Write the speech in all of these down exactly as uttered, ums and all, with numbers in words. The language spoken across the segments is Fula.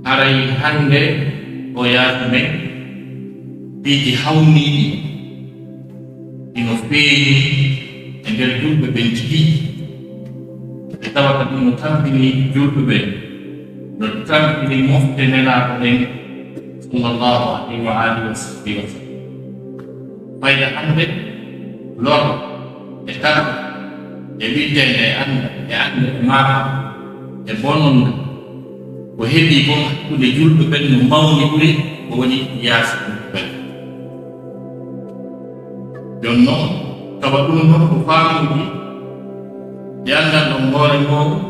Haray hannde o yaasi men piiji hawniiɗi ino feeñi e nder julɓe ɓen tigi, ɓe tawata ino tampini julɓe ɓen, no tampini mofte Nelaaɗo ɗen, sallallahu alayhi wa alihi wa sahbihi wa sallam. Fayda hannde loro e tarde e wiɗɗeende e annda e annde e maafa e bononda. Ko heɓi kon hakkunde julɓe ɓen no mawni ɓuri ko woni yaasi julɓe ɓen. Jooni non, tawa ɗum ɗon ko faamuuji ɗi anndan ɗon hoore mooɗon,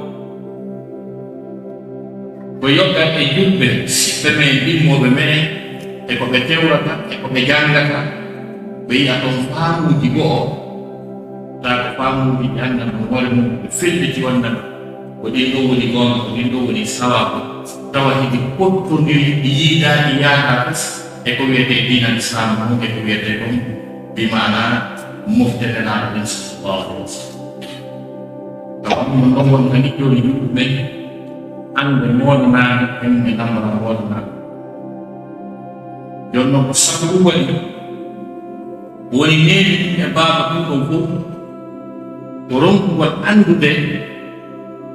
ko yoga e julɓe siɓɓe men, ɗimmooɓe men, e ko ɓe tewrata, e ko ɓe janngata, ɓe yi'a ɗon faamuuji go'o, taa ko faamuuji ɗi anndan ɗon hoore mum, ɓe felliti wonda ko ɗin ɗoo woni goonga, ko ɗin ɗoo woni sawaabu, tawa hiɗi pottondiri, ɗi yiidaani yaada fes e ko wiyetee diina Islaam on, e ko wiyetee ɗon bi maana mofte Nelaaɗo ɗen, sallallahu alayhi wa sallam. Tawa ɗum ɗon woni kadi jooni yimɓe ɓen annde mooɗanaande, en e lambara mooɗanaande. Jooni non ko sabu ɗum waɗi woni neene ɗum e baaba ɗum ɗon fof ko ronkugol anndude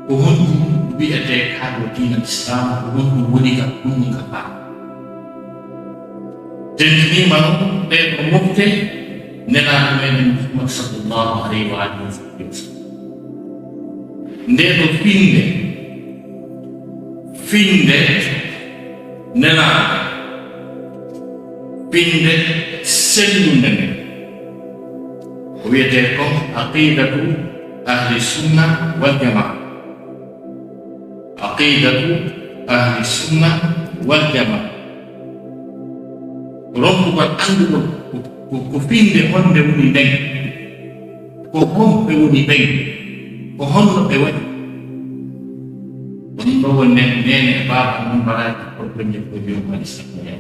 ko honɗum wiyetee kaɗo diina Islaam, ko honɗum woni ka, ɗum ka faa. Tentiniima non ɗee ko mofte Nelaaɗo meɗen Muhammad sallallahu alayhi wa alihi wa sallam. Ndee ɗoo finnde, finnde Nelaaɗo, finnde sellunde nden, ko wiyetee kon aqidatu ahli sunna wal jamaa. Aqidatu ahli sunna wal jamaa. Ronkugol anndugol ko, ko, ko finnde honde woni nden, ko homɓe woni ɓen, ko honno ɓe waɗi. Ɗum ɗoo woni nden neene e baaba non mbaraaji ko ɗum ko joom waɗi sakkoya.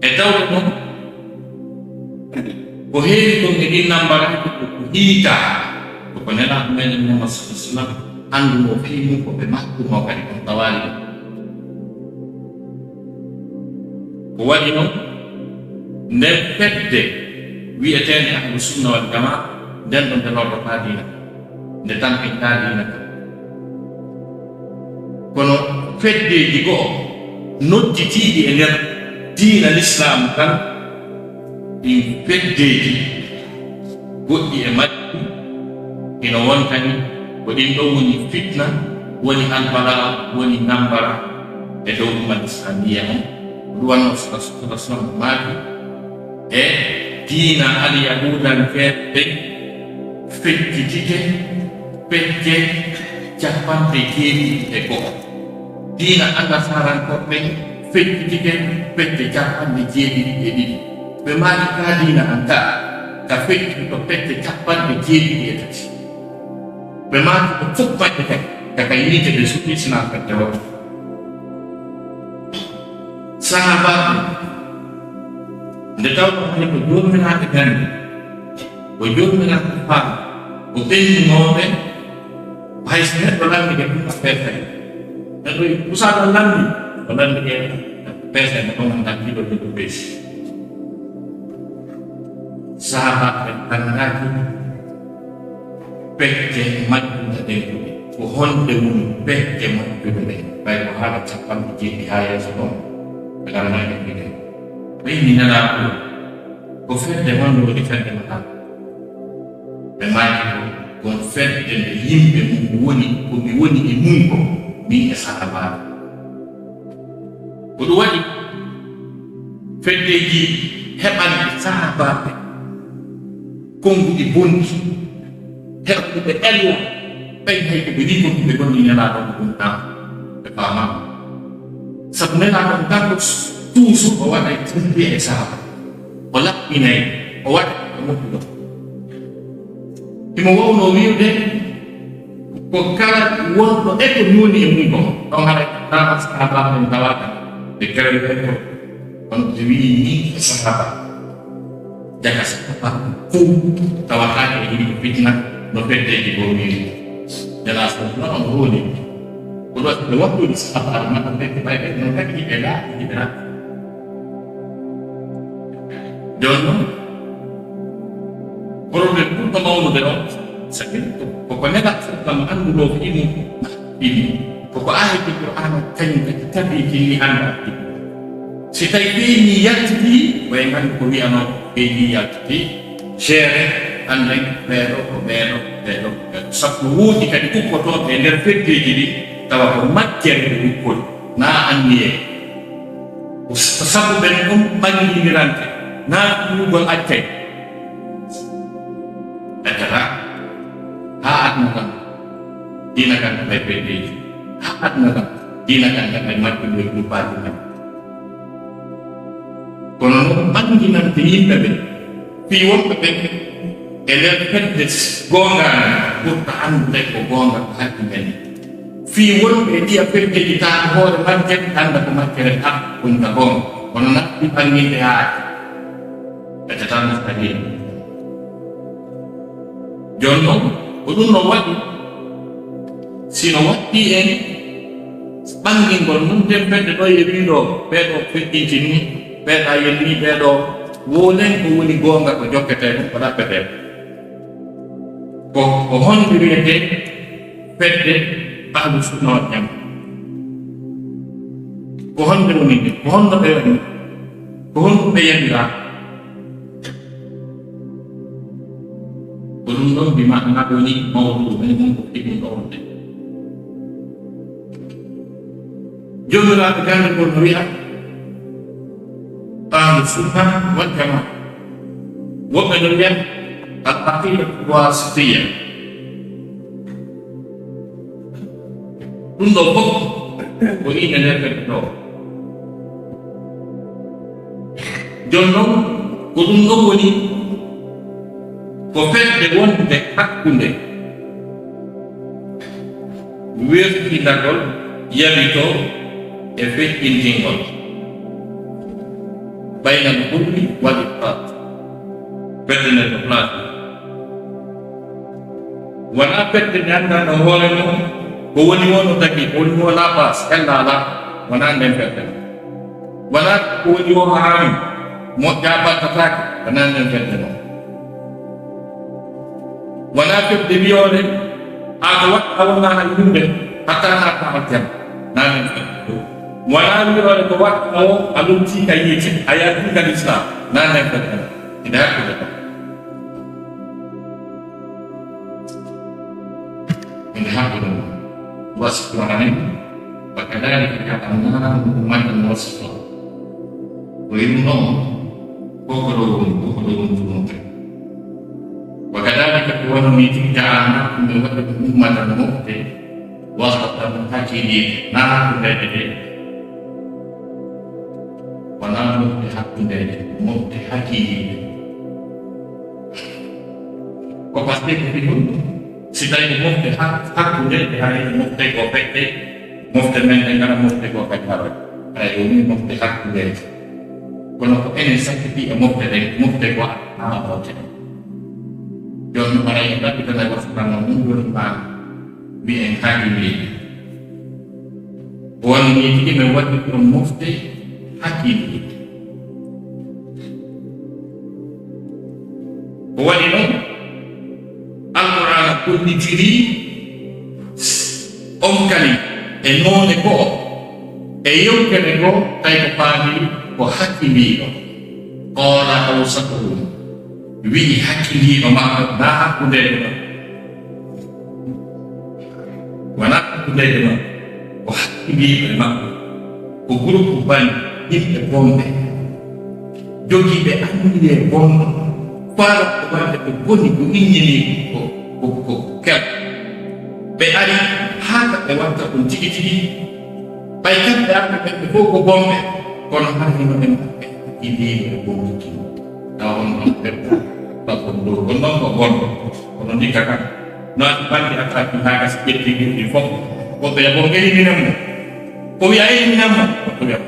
E tawde non, ko heewi kon e ɗin nambaraaji ko, ko hiitaa, ko, ko Nelaaɗo meɗen Muhammad sallallahu alayhi wa sallam, anndu o fii mum ko ɓe makkuno kadi kon tawaali ɗum. Ko waɗi non, nden fedde wi'eteende Ahlu Sunna wal Jamaa, nden ɗon nde lortotaa diina, nde tampintaa diina kan. Kono feddeeji go'o nodditiiɗi e nder diina Lislaam kan, ɗin feddeeji goɗɗi e majji ino wontani, ko ɗin ɗon woni fitna, woni albalaa, woni nambara e dow umma Islaamiya on. Ko ɗum wonno Rasul sallallahu alayhi wa sallam maaki, e diina Alyahuudankeeɓe ɓen feccitike pecce capanɗe jeeɗiɗi e go'o. Diina Annasaarankooɓe ɓen feccitike pecce capanɗe jeeɗiɗi e ɗiɗi. Ɓe maaki ka diina an ka, ka feccito pecce capanɗe jeeɗiɗi e tati. Ɓe maaki ko fof pecce ka, ka, ka yiite ɓe suɓi sina fedde woto. Sahaabaaɓe, nde tawno hani ko joomiraaɓe gandi, ko joomiraaɓe faam, ko ɓennunooɓe, hay so neɗɗo lanndike ɗum a peesay. Neɗɗo usaɗo lanndi, o lanndike peesay mo ɗon nganndaa kilo ɗum ko peesi. Sahaabaaɓe nganndaaki pecce majjuɗe ɗen ko honɗe woni pecce majjuɗe ɗen? Ɓay ko haala capanɗe jeeɗiɗi haa yeeso ɗon, ɓe nganndaaki ɗen. Ɓe inni Nelaaɗo, ko fedde honde woni fedde mo tan? Ɓe maaki ko, kon fedde nde yimɓe mum woni, ko mi woni e mum ko, min e sahaabaaɓe. Ko ɗum waɗi feddeeji heɓanɗi sahaabaaɓe konnguɗi bonɗi, heɓuɓe ella, ɓay hay ko ɓe nii konnguɓe bonɗi Nelaaɗo ko ɗum ɗaam ɓe faamaama. Sabu Nelaaɗo on kanko toujours o waɗay tarbiya e sahaaba, o laɓɓinay, o waɗa ko moƴƴuɗo. Himo wawno wi'ude ko kala wonɗo e ko nuuni e mum ko, ɗon haɗa kama sahaaba ɓen tawaaka ɓe kala ɓe ko, kono ɓe wi'i ni e sahaaba. Jaka sahaaba fof tawataake e yimɓe fitna no feddeeji goo wi'i. Nelaaɗo on non o hooli. Ɓe waɗɗude sahaabaaɓe maɓɓe ɓe, ɓe ɓay ɓe no kadi yiɓe laaɓi, yiɓe laaɓi. Jooni noon, problème ɓurɗo mawnude on, sabi ko, ko, ko nela fuɗɗam annduɗo ko ɗiɗi, ɗiɗi, ko ko aayati Qur'aana kañum kadi tabitinni anndaa ɗiɗi. Si tawi ɓeynii yaltitii, ko en nganndi ko wiyanoo ɓeynii yaltitii, jeere, annden ɓeeɗo ko ɓeeɗo, ɓeeɗo ko ɓeeɗo. Sabu woodi kadi ukkotooɓe e nder feddeeji ɗi, tawa ko majjere ɓe ukkori, naa anniyee. Ko s-, ko sabu ɓen ɗum ɓanngindirante, naa ɗuugol accay. Accata, haa aduna kan, diina kan heɓay feddeeji, haa aduna kan, diina kan heɓay majjunde e groupeaaji men. Kono noon ɓannginante yimɓe ɓe, fii wonɓe ɓe e nder fedde goonga men, ɓurta anndude ko goonga ko haqqi men. Fii wonɓe e ɗiya feddeeji taa ko hoore majje, annda ko majjere tan woni ka goonga. Kono na ɗi ɓannginde haa accata. Accata no saɗi en. Jooni noon, ko ɗum no waɗi, si no waɗɗii en ɓanngingol nun nden fedde ɗo e wiiɗo, ɓee ɗo feƴƴintin ni, ɓee ɗa yen ni, ɓee ɗo, woolen ko woni goonga ko jokketee ɗum, ko ɗaɓɓetee ɗum. Ko, ko honde wiyetee fedde Ahlu Sunna wal Jamaa? Ko honde woni nde? Ko honno ɓe waɗi? Ko honɗum ɓe yamiraa? Ko ɗum ɗon mbi maanaa woni mawɗum, woni ɗum ko ɗum ɗo wonde. Joomiraaɓe gannde goo no wi'a, Ahlu Sunna wal Jamaa. Woɓɓe no wi'a, al aqidatu wasitiyya. Ɗum ɗo fof ko ine nder fedde ɗo. Jooni noon, ko ɗum ɗo woni ko fedde wonde hakkunde wertinagol, yalito e feƴƴintingol baynal hurri wal ifrat. Fedde nden ko place. Wonaa fedde nde anndanɗo hoore mum, ko woni woo no tagi, ko woni woo laaɓaas, hella alaa, wonaa nden fedde non. Wonaa ko woni woo haraami, moƴƴaa battataake, wonaa nden fedde non. Wonaa fedde wiyoore, haa ko waɗɗaa wonaa hay huunde, hatta naata aljanna, wonaa nden fedde. Wonaa wiyoore ko waɗɗaa woo, a luttii ka yiite, a yaltii ka lislaam, wonaa nden fedde non. Inde hakkunde non. Inde hakkunde non. Wasfu alayhi, wa kadhalika ja'alnakum ummatan wasata. Ko ɗum ɗon, ko ko ɗo woni, ko ko ɗo woni ɗum ɗon. Wa kadhalika ko wano ni tigi ja'alnakum, min waɗi ɗum ummatan mofte, wasatan, hakkiliiɓe, naa hakkundeeje ɗe. Wonaa mofte hakkundeeje, mofte hakkiliiɓe. Ko parce que ko ɗi honɗum? Si tawi ko mofte hak-, hakkunde, e haray mofte ko feƴƴe, mofte men ɗe ngara mofte ko feƴƴaroy. Haray woni mofte hakkunde. Kono ko enen sakkiti e mofte ɗen, mofte ko a-, a-, mofte ɗen. Jooni haray en ɗaɓɓitana wasfano mum woni ma mbiyen hakkille. Won ni tigi men waɗi ɗon mofte hakkille. Ko waɗi noon, Alqur'aana hollitiri on kadi e noone goo, e yewtere goo, tawi ko faami ko hakkiliiɗo. Qaala awsatuhum, wi'i hakkiliiɗo maɓɓe, naa hakkundeejo maɓɓe. Wonaa hakkundeejo maɓɓe, ko hakkiliiɓe maɓɓe, ko groupe bani yimɓe bonɓe, jogiiɓe anniye bonɗo, faala ko waɗde ko boni, ko innini ko, ko, ko kel. Ɓe ari haa ka ɓe watta ɗum tigi tigi. Ɓay kamɓe arɓe ɓen ɓe fof ko bonɓe, kono hara hino en maɓɓe hakkiliiɓe e bonɗuki. Tawa on ɗon ɓe, tawa on ɗo, on ɗon ko bonɗo, kono ndikka kan. No andi bandi attaque haa gasi ƴetti gurɗi fof. Goɗɗo ya bon ngari minen mo. Ko wiya e minen mo. Goɗɗo wiya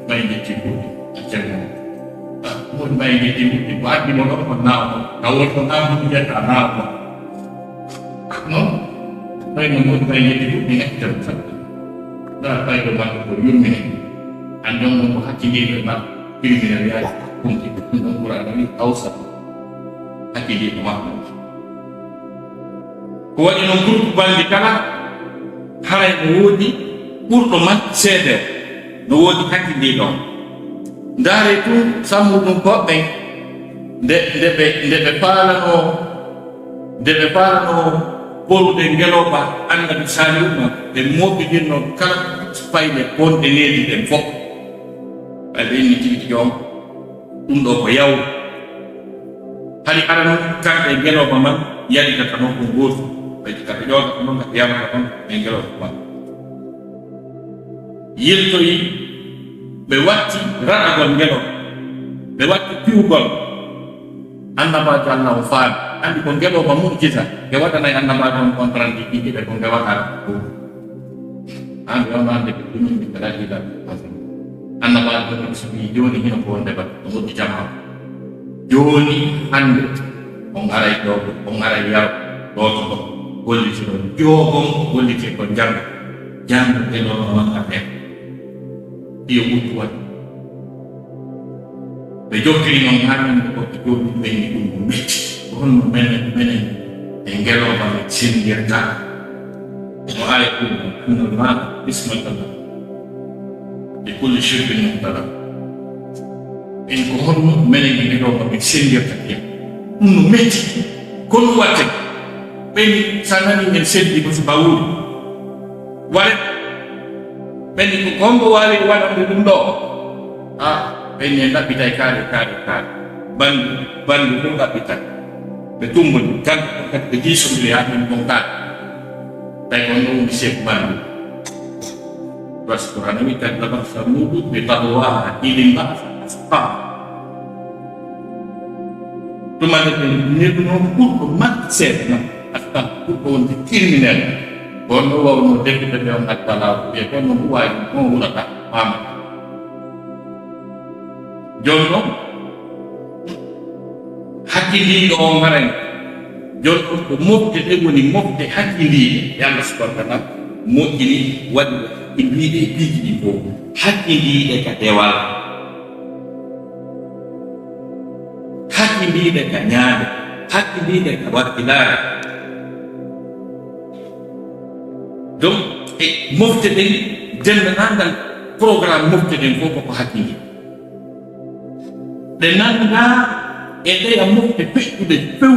ɓay ƴetti gurɗi. Accen mo. Ah, mo ɓay ƴetti gurɗi. Ko addi mo ɗon ko naawo. Ka woni ko naawo mo ƴetta naawo mo. Non? Ɓay no mo ɓay ƴetti gurɗi ƴetta. Ndaa fayda makko ko yurmini. An ɗon ɗon ko hakkilinɗo ma criminel yaaji. Ɗum ɗum ɗon Qur'aana wi awsa hakkilinɗo makko. Ko waɗi noon groupe banndi kala, haray no woodi ɓurɗo man seede, no woodi hakkilinɗo. Ndaare tun sammu ɗum koɓɓe nde, nde ɓe, nde ɓe faalanoo, nde ɓe faalanoo ɓorude ngelooba Annabi Saalihu ma, ɓe mooɓidinno kala payle bonɗe leydi ɗen fof. Ɓay ɓe inni tigi tigi on, ɗum ɗo ko yaw. Hari arano kamɓe ngelooba man yaltata noon ko gootu. Ɓe ka ɓe ƴootata noon, ka ɓe yamata noon, ɓe ngelooba man. Yiltoyi, ɓe watti raɗagol ngelo, ɓe watti piwgol. Annabaajo Allah o faami, anndi ko ngelooba mu'jiza, ɓe waɗanay annabaajo on contrandi ɗiɗi ɓe ko nge waɗa. An ɓe wamaande ɓe ɗumin ɓe kala ɗiɗa. Annabaajo on so wi'i jooni hino ko wonde ba, o noddi jamaa. Jooni hannde, on aray ɗo, on aray yaro, ɗo to ɗo, golliti ɗo, joogom golliti ko njannga. Janngo e ɗo no waɗata ɓen. Iyo ɓuttu waɗi. Ɓe jokkiri noon haa ñande ko ɓe jooɗi ɓe ni ɗum ko metti. Ko honno menen, menen e ngelooba men senndirta? Ko aaya ɗum, inna Allaha, bismillah. Li kulli shirkin muhtadar. En ko honno menen e ngelooba men senndirta ɗiya? Ɗum no metti. Ko ɗum watte. Ɓen sa nani en seddi ko si bawuuri. Ware. Ɓen ko hombo waawi waɗande ɗum ɗo? Ah, ɓen en ɗaɓɓitay kaari, kaari, kaari. Bandu, bandu ɗum ɗaɓɓitay. Ɓe tumboni, tan kadi ɓe diisondiri haa ɗum ɗon kaari. Tawi ko ɗum woni chef bandu. Parce que Qur'aana wi, "Kaddabat Samuudu bi taghwaahaa, idh inba'atha ashqaahaa." Tuma nde ɓe neɗɗo noon ɓurɗo makko seeɗa noon, ashqaahaa, ɓurɗo wonde criminel. Ko on ɗo wawno defirde ɓe on adda laawol, ɓe ko noon ɗum waawi ɗum, on wurata, faama. Jooni noon, hakkilinɗo on haray. Jooni ɗum ko mofte ɗe woni mofte hakkilinɗe. E Allah subhanahu wa ta'ala moƴƴini, waɗi hakkilinɗe e piiji ɗi fof. Hakkilinɗe ka dewal. Hakkilinɗe ka ñaande. Hakkilinɗe ka wakkilaare. Donc, e mofte ɗen, denndaangal programme mofte ɗen fof koko hakkili. Ɗe nanndaa e ɗeya mofte feƴƴuɗe few.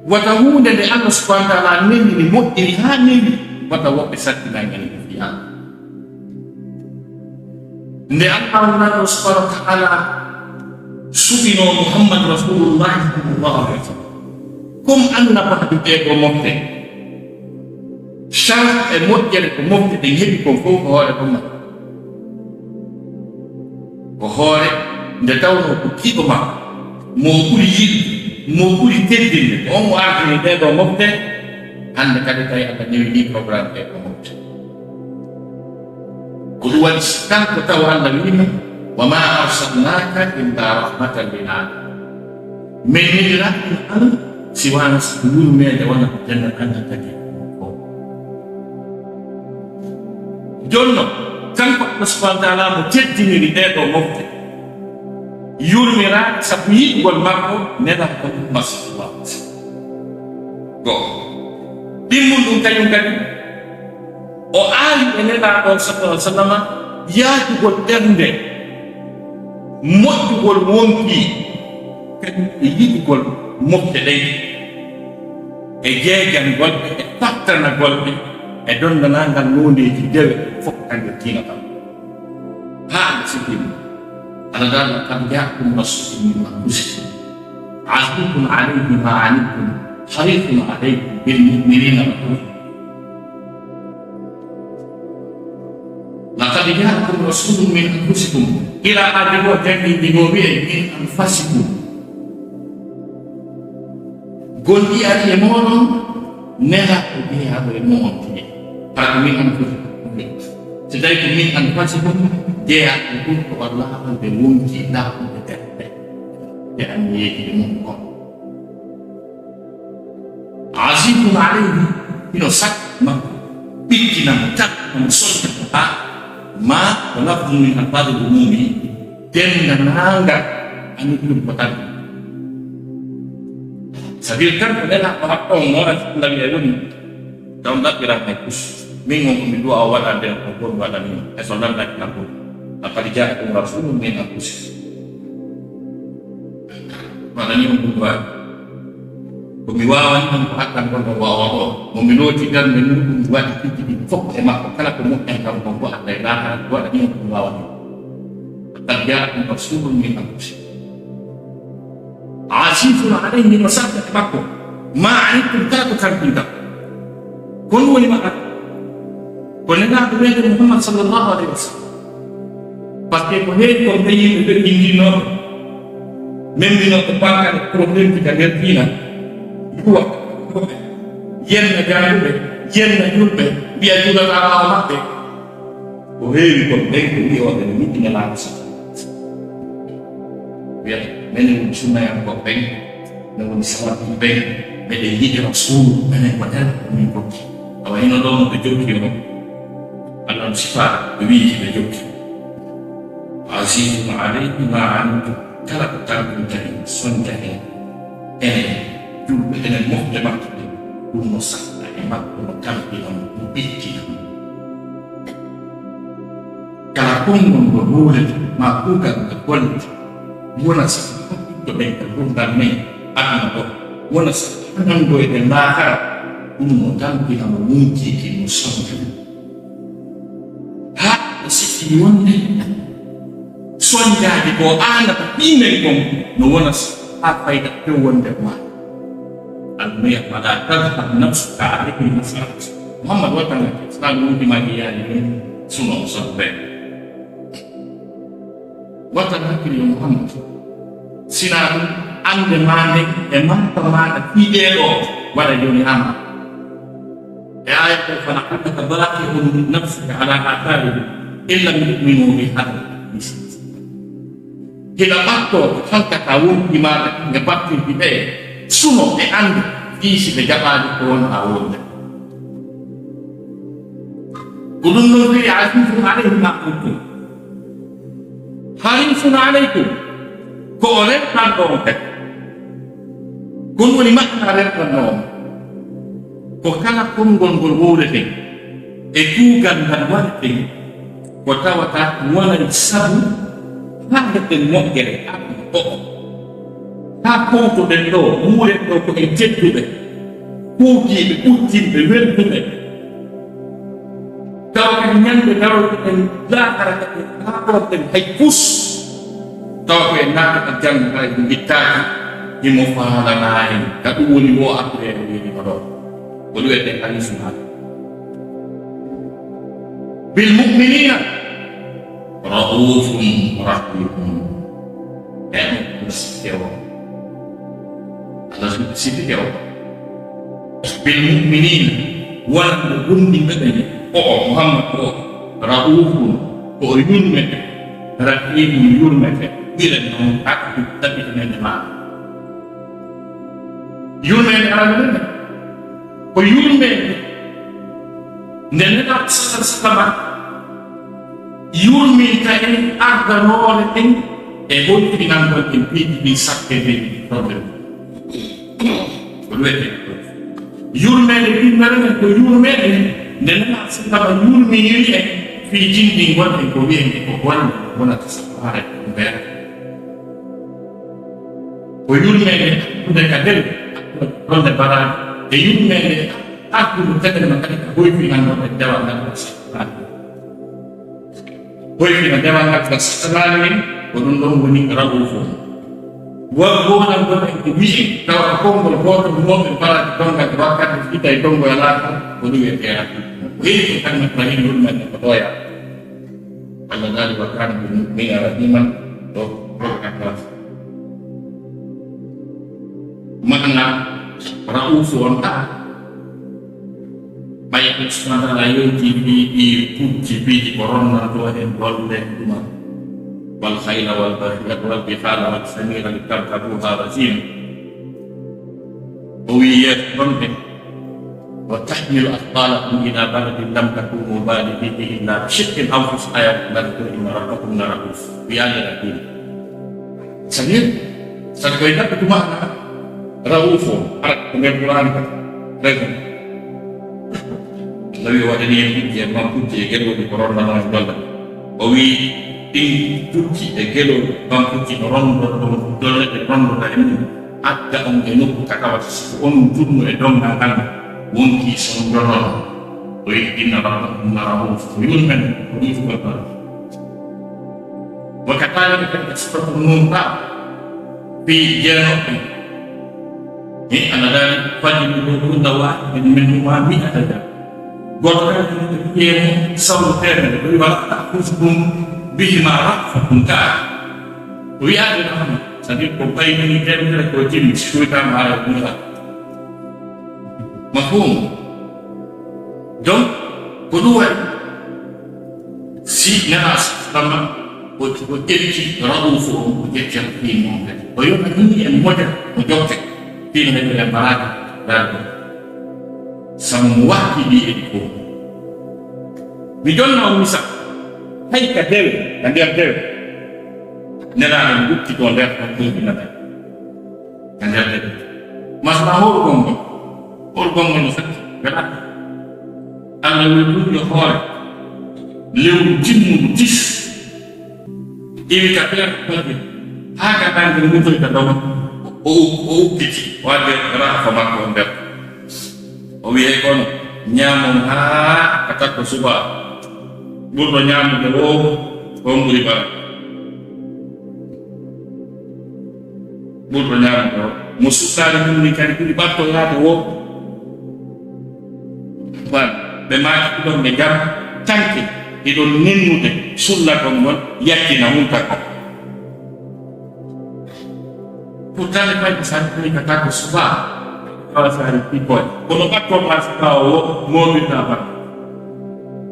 Wata huunde nde Allah subhanahu wa ta'ala neli ni moƴƴiri haa neli, wata woɓɓe sattinay ngel ko fii Allah. Nde Allah subhanahu wa ta'ala suɓinoo Muhammad Rasulullah sallallahu alaihi wasallam comme annabaajo ɓe ko mofte, sharaf e moƴƴere ko mofte ɗen heɓi kon fof ko hoore ɗum makko. Ko hoore nde tawnoo ko kiiɗo makko, mo o ɓuri yiɗude, mo o ɓuri teddinde, ko on o ardini ɗee ɗoo mofte, hannde kadi tawi Allah newi ɗii programme ɗee ɗoo mofte. Ko ɗum waɗi si kanko taw Allah wiimo, "Wa ma arsalnaka illa rahmatan lil alamin." Min neliraaki mo Allah si waano sabu yurmeende wona ko janna Allah tagi. Jooni noon, kanko Allah subhanahu wa ta'ala mo teddiniri ɗee ɗoo mofte, yurmiraade sabu yiɗugol makko, nelaaɗo on sallallahu alaihi wasallam. Go. Ɗimmun ɗum kañum kadi, o aali e nelaaɗo on sallallahu alaihi wasallam yaajugol ɓernde, moƴƴugol wonkii, kadi e yiɗugol mofte ɗen, e jeejangol ɓe, e fattanagol ɓe, e donndanangal noondeeji dewe fof kanko tiinata. Haa ɓe sikkiima. Allah taala, "Laqad jaakum rasulun min anfusikum, azizun alayhi ma anittum, harisun alaykum bil mu'minina ra'ufur." "Laqad jaakum rasulun min anfusikum." Ila adi go jangi ndi go wi'e, "Min anfasikum." Gonɗi ari e mooɗon, nelaaɗo jeyaaɗo e mooɗon tigi. Hara ko min anfusikum. So tawi ko min anfasikum, jeyaaɗo ɗum ko Allah on ɓe wonti laaɓuɓe ɓe. Ɓe anniyeeji ɓe mum kon. Azizun alayhi, hino sakki makko. Ɓikkina mo, tan mo sonna mo haa ma ko lafdu min alfaadul umumi, dennda naangal ani ɗum ko tan. Sabil tan ko nena ko haɗɗo on noon Allah wiya woni. Taw ɗaɓɓiran hay kus. Min on ko mi du'a o waɗa nder ko gon waɗani on. E so lanndaki kan ɗum. Laqad ja'akum rasulun min anfusikum. Waɗani on ɗum waɗi. Ko mi waawani on ko haɗɗan gon o waawa o. Mo mi looti darnde mum ɗum waɗi fijji ɗin fof e makko. Kala ko moƴƴan kam kon ko Allah e laakara waɗani on ɗum waawani. Laqad ja'akum rasulun min anfusikum. Azizun alayhi, no sarta e makko. Ma anittum, kala ko tampinta. Ko ɗum woni maɗa. Ko Nelaaɗo meɗen Muhammad sallallahu alayhi wa sallam. Par ce que ko heewi ko ɓe yimɓe ɓe inndinnooɓe, memmbinooɓe banngal e problème ji ka nder diina, duwa, yenna jaaduɓe, yenna julɓe, mbiya juulataa ɓaawo maɓɓe. Ko heewi kon ɓen ko wi'ooɓe no yiɗi Nelaaɗo sa. Wiyata, menen woni sunnayankooɓe ɓen, no woni salafiiɓe ɓen, meɗen yiɗi Rasuulu, menen ko Nelaaɗo min jokki. Awa hino ɗoo mo ɓe jokki on, Allah no sifaa ɓe wi'i ɓe jokki. Azizun alayhi ma anittum, kala ko tampinta en, sonta en, enen julɓe, enen mofte makko ɗen, ɗum no sarta e makko, no tampina mo, no ɓeddina mo. Kala konngol ngol huulete, maa kuugal ngal gollete, wona sabu ɓiɗɗo ɓen ka gurdal men aduna ɗo, wona sabu hanangoyde laakara, ɗum no tampina mo, wonkiiki mo, sonta mo. Haa o sikki wonde soñjaaji ko aanata ɓiy men kon no wona haa fayda few wonde ma. Almuya, wala tadhhab nafsuka alayhim hasrat. Muhammad, wata ngati Islam wonde ma yaani ɗum suno o sotbe. Wata hakkille Muhammad. Sinaa ɗum, annde maa nden e marka maaɗa fii ɗee ɗoo waɗa jooni haa ma. E aaya ko, "Fala'allaka baaqi'un nafsaka ala atharihim in lam yu'minu bi hadha al-hadith." Hiɗa ɓattoo ko halkata wonki maaɗa e battirki ɓe suno e annde fii si ɓe jaɓaali ko wonaa wonde. Ko ɗum noon fii azizun alayhi ma anittum. Harisun alaykum, ko o rentannoo on kadi. Ko ɗum woni maɗɗa rentannoo on. Ko kala konngol ngol wowleten e kuugal ngal waɗeten, ko tawata wonay sabu haa heɓen moƴƴere aduna ɗoo. Haa kowtoɗen ɗoo, muuren ɗoo ko en tedduɓe, kuukiiɓe, ɓuttinɓe, welduɓe. Tawa kadi ñande daroyɗen laakara kadi, laaɓorten hay fus. Tawa ko en naatata janngo, hay ɗum ittaaki, himo faalanaa en. Ka ɗum woni woo après o wi'ino ɗoo. Ko ɗum wiyetee hadiisu maa. Bil mu'miniina ra'uufun rahiimun. E mo sifike o. Allah sifike o. Bil mu'miniina, wonande gomɗinɓe ɓen, ko o Muhammad o, ra'uufun, ko o yurmete, rahiimun, yurmete, ɓiren noon, haɗi tabitinen e maa. Yurmeende arano men, ko yurmeende nde Nelaaɗo sallallahu alaihi wasallam yurminta en ardanoore en e hoytinangol en piiji ɗi sakke ɗi ɗon ɗen. Ko ɗum wiyetee yurmeende ɗimmere men, ko yurmeende nde Nelaaɗo sallallahu alaihi wasallam yurminiri en fii jindingol en ko wi'en ko bonde wonata safaare ko mbeera. Ko yurmeende hakkunde ka del, hakkunde baraaji, e yurmeende hakkunde tedden no kadi ka hoyfinannoo e dewal ngal ko sattanaani. Hoyfina dewal ngal ko sattanaani en, ko ɗum ɗon woni ra'uufu. Won goonal gon en ko wi'i, tawa ko konngol gootol mooɓe baraaji donngal e wakkati fita e donngoya laata, ko ɗum wiyetee ra'uufu. Ko heewi ko tan no yurmeende ko ɗoya. Allah daali, "Wa kana bil mu'minina rahima." Ɗo, ɗo, ɗo. Maana ra'uufu on ɗa. Ɓay Allah subhanahu wa ta'ala yewti fii ɗi kujji piiji ko ronnantoo en ɗon ɗen ɗuma. "Wal khayla wal bighala wal hamira litarkabuha wa zina." O wi'i yeeso ɗon ɗen. وتحمل أثقالكم إلى بلد لم تكونوا بالغيه إلا بشق الأنفس, aya ko ngari ko, إن ربكم لرؤوف, wiyaande رحيم. C'est-à-dire, c'est-à-dire ko e ɗaɓɓude maana رؤوف o, ara ko nder Qur'an ko raison. Nawi o waɗani en hujje e mankujje e gelooɗi ko ronnanoo en golle. O wiyi ɗin pucci e gelooɗi mankujji no ronndodon golle ɗe ronndoɗaa e mum. Adda on e nokku ka tawata si ko on junno e donngal ngal wonkii sonjonoɗo. O yiɗi inna rabbakum la ra'uuf, ko yurmen, ko yurgol ɗon. Wa kadhalika kadi e suratu Nuun ɗa, fii jeenooɓe. Ni ana daali, fajlidu kulla waahidin minhumaa mi'ata jalda. Gooto kala e maɓɓe, fiyee mo sawru teemedere, o wiyi, ولا تأخذكم بهما رأفة, kaa. O wiyaade no hannde, c'est-à-dire ko ɓay woni teemedere ko timmi, si tawii kaa maaro ɗum tan. Mafhuum? Donc, ko ɗum waɗi, si Nelaaɗo sallallahu alayhi wa sallam o, o ƴetti رؤوف on, o ƴetti رحيم on kadi. O yonanii en moƴƴa, o jokke, fii no heɓiren baraaji, daal ɗum. Sabu mo wakkili en ko. Mi jonna on misal. Hay ka dewe, ka nder dewe. Nelaaɗo no lutti to nder ton, ɗum ina nder. Ka nder dewe. Masala hoore gonngol. Hoore gonngol no fati. Wela. Allah wiyi ɗum yo hoore. Lewru timmundu tis. Iwi ka ɓeer fagge, haa ka ɗaŋge mutoyta dow, o, o, o ukkiti, waɗde ra'fa makko on nder. O wi'i, "Kono ñaamon haa ka takko suba, ɓurɗo ñaamude woo, on ɓuri bara." Ɓurɗo ñaamude woo. Mo sukkari mum ni kadi ɓuri ɓatto yaade woo. Wan, ɓe maaki ɗiɗon ɓe jam, tanke, ɗiɗon ninnude, sullagol ngol, yattina hunta ko. Pourtant, le fayde sa ko ka tako suba, kawa sa ri pipol. Kono ɓatto ma suba o, mo mi ta ba.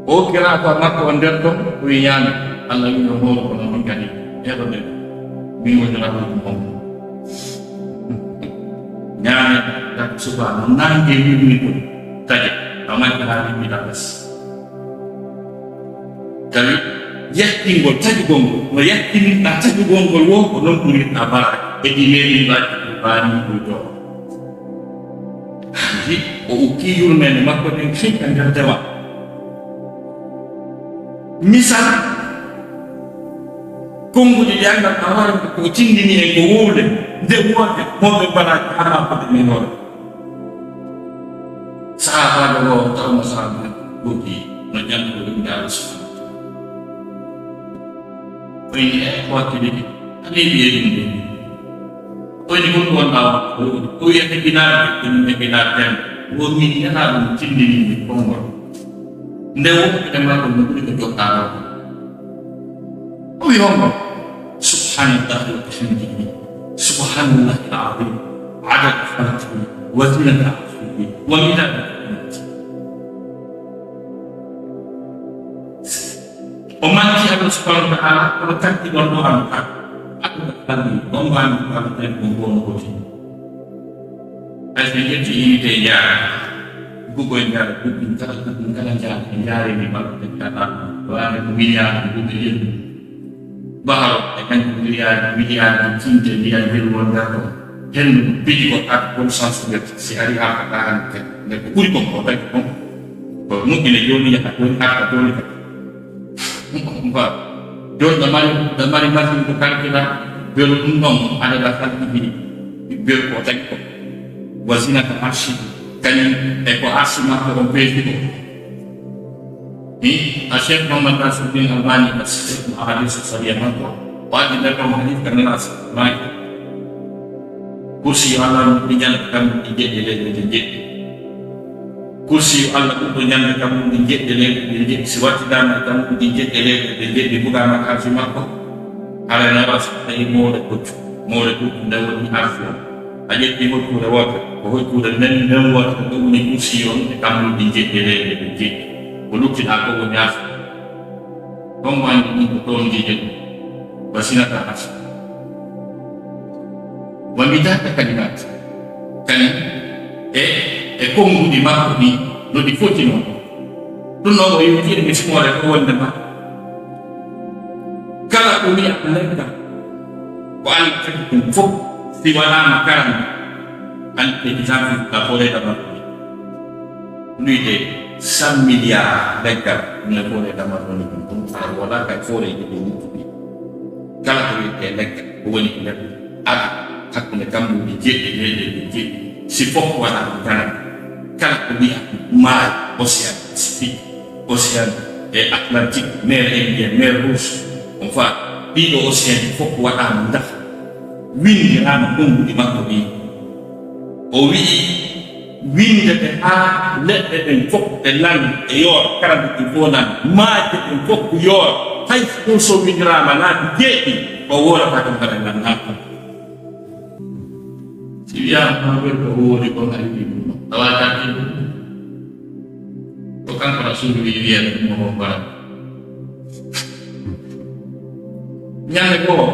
O kira ko makko on nder ton, ko ñaami. Allah wi no mo ko non kadi. E ɗo nder. Mi woni rabu mo. Ñaame, tak suba, no nange yurmi ɗum, taƴe, a majji haa yurmi ɗa bas. Tawi, yettingol taƴugol ngol, no yettinirɗa taƴugol ngol wo, ko non ɓurirɗa bara, e ɗi meɗin mbaɗi ko bani ko to. Hanki, o ukki yurmene makko ɗen kay ka nder dewa. Misal, konnguɗi ɗi anngal a hoore ko tindini en ko wowle, nde woote, mawɓe mbaɗa kama ko ɗe min hoore. Sahaabaajo goo tawno sahaaba goti no janngo ɗum daal subhanahu wa ta'ala. O inni e wakkili ɗi, ani ɓiye ɗum ɗum. O inni kon ɗon ɗawa, o wiya heɓinaade, ko min heɓinaade tan. Wo min nana ɗum tindini mi konngol. Nde wonɓe e makko no ɓuri ko joɗɗaano. O wi honno? Subhanallahi wa bihamdihi. Subhanallahil azim. Adada khalqihi. Wa zinata arshihi. Wa midada kalimatihi. O manti Allah subhanahu wa ta'ala, kono kanti ɗon ɗo Allah. Adada khalqihi. Ɗon mbami ko Allah tan ko ngono ko tin. Hay so en ƴetti unité njaara, bugoy njaara, buggum kala, buggum kala njaara, en njaari ni balɗe kala, waane ko milliard buggum ƴendu. Baharo e kanko milliard, milliard tinte ndiyan hiru won ngar ɗo. Hendu biji ko ak conscience de si ari ha ko ɗahan ke. Nde ko ɓuri kon ko tawi kon. Ko moƴƴine jooni yaha toon, arta toon kadi. Ba, jooni ɓe mari, ɓe mari machine ko calcula, jooni ɗum ɗon adada khalqihi, ɓe ko tagi ko. Wa zinata arshi, kañum e ko arshi makko on peesi ko. Ni, a Cheikh Muhammad Nasiruddin Albani, a Cheikh Ahadith Sariya makko, o addi nder ɗon hadith ka nana maaki. Kursi yo Allah no ɓuri ñande kammuɗi jeɗɗi leyɗe ɗe jeɗɗi. Kursi yo Allah ɓurɗo ñande kammuɗi jeɗɗi leyɗe ɗe jeɗɗi. Si wattidaama e kammuɗi jeɗɗi leyɗe ɗe jeɗɗi, bugaama ka arsi makko, haray nawaa so tawi mawɗo koccu, mawɗo koccu nde woni arsi o. A ƴetti hoccuure wootere, ko hoccuure nden, nden wootere ɗum woni kursi on e kammuɗi jeɗɗi leyɗe ɗe jeɗɗi. Ko luttiɗaa ko woni arsi. Ɗon mo anndi ɗum ko toon jeje ɗum. Wa zinata arshi. Wa midada kalimaati. Kadi e, e konnguɗi makko ɗi, No ɗi foti noon. Ɗum noon o yewtiri mi simoore ko wonde ma. Kala ko wiya leggal, ko Allah tagi ɗum fof, si waɗaama karande, an exemple la forêt d'Amazon. Plus de cent milliards leggal no forêt d'Amazon ɗum ɗum, a wala kay forêt ji ɗi wuttuɗi. Kala ko wiyetee leggal, ko woni e nder aduna, hakkunde kammuuji jeeɗiɗi, leyɗeele jeeɗiɗi, si fof waɗaama karande, kala ko wiya maayo, océan Pacifique, océan e Atlantique, mer Indien, mer Rouge, on fa ɗiɗo océan ji fof waɗaama ndax winndiraama konnguɗi makko ɗi. O wi'i, winndete haa leɗɗe ɗen fof ɗe lan e yoora, karande ɗin fof lan, maaje ɗen fof ko yoora, hay so ɗum so winndiraama laabi jeeɗiɗi, o woorata ɗum kadi lan haa ɗum. Si wiyaama Mawɓe ko woori kon, a yiɗi ɗum, a waawataa ɗum. Ko kanko Rasuulu wi'i, wi'ata ɗum mo on bara. Ñande goo,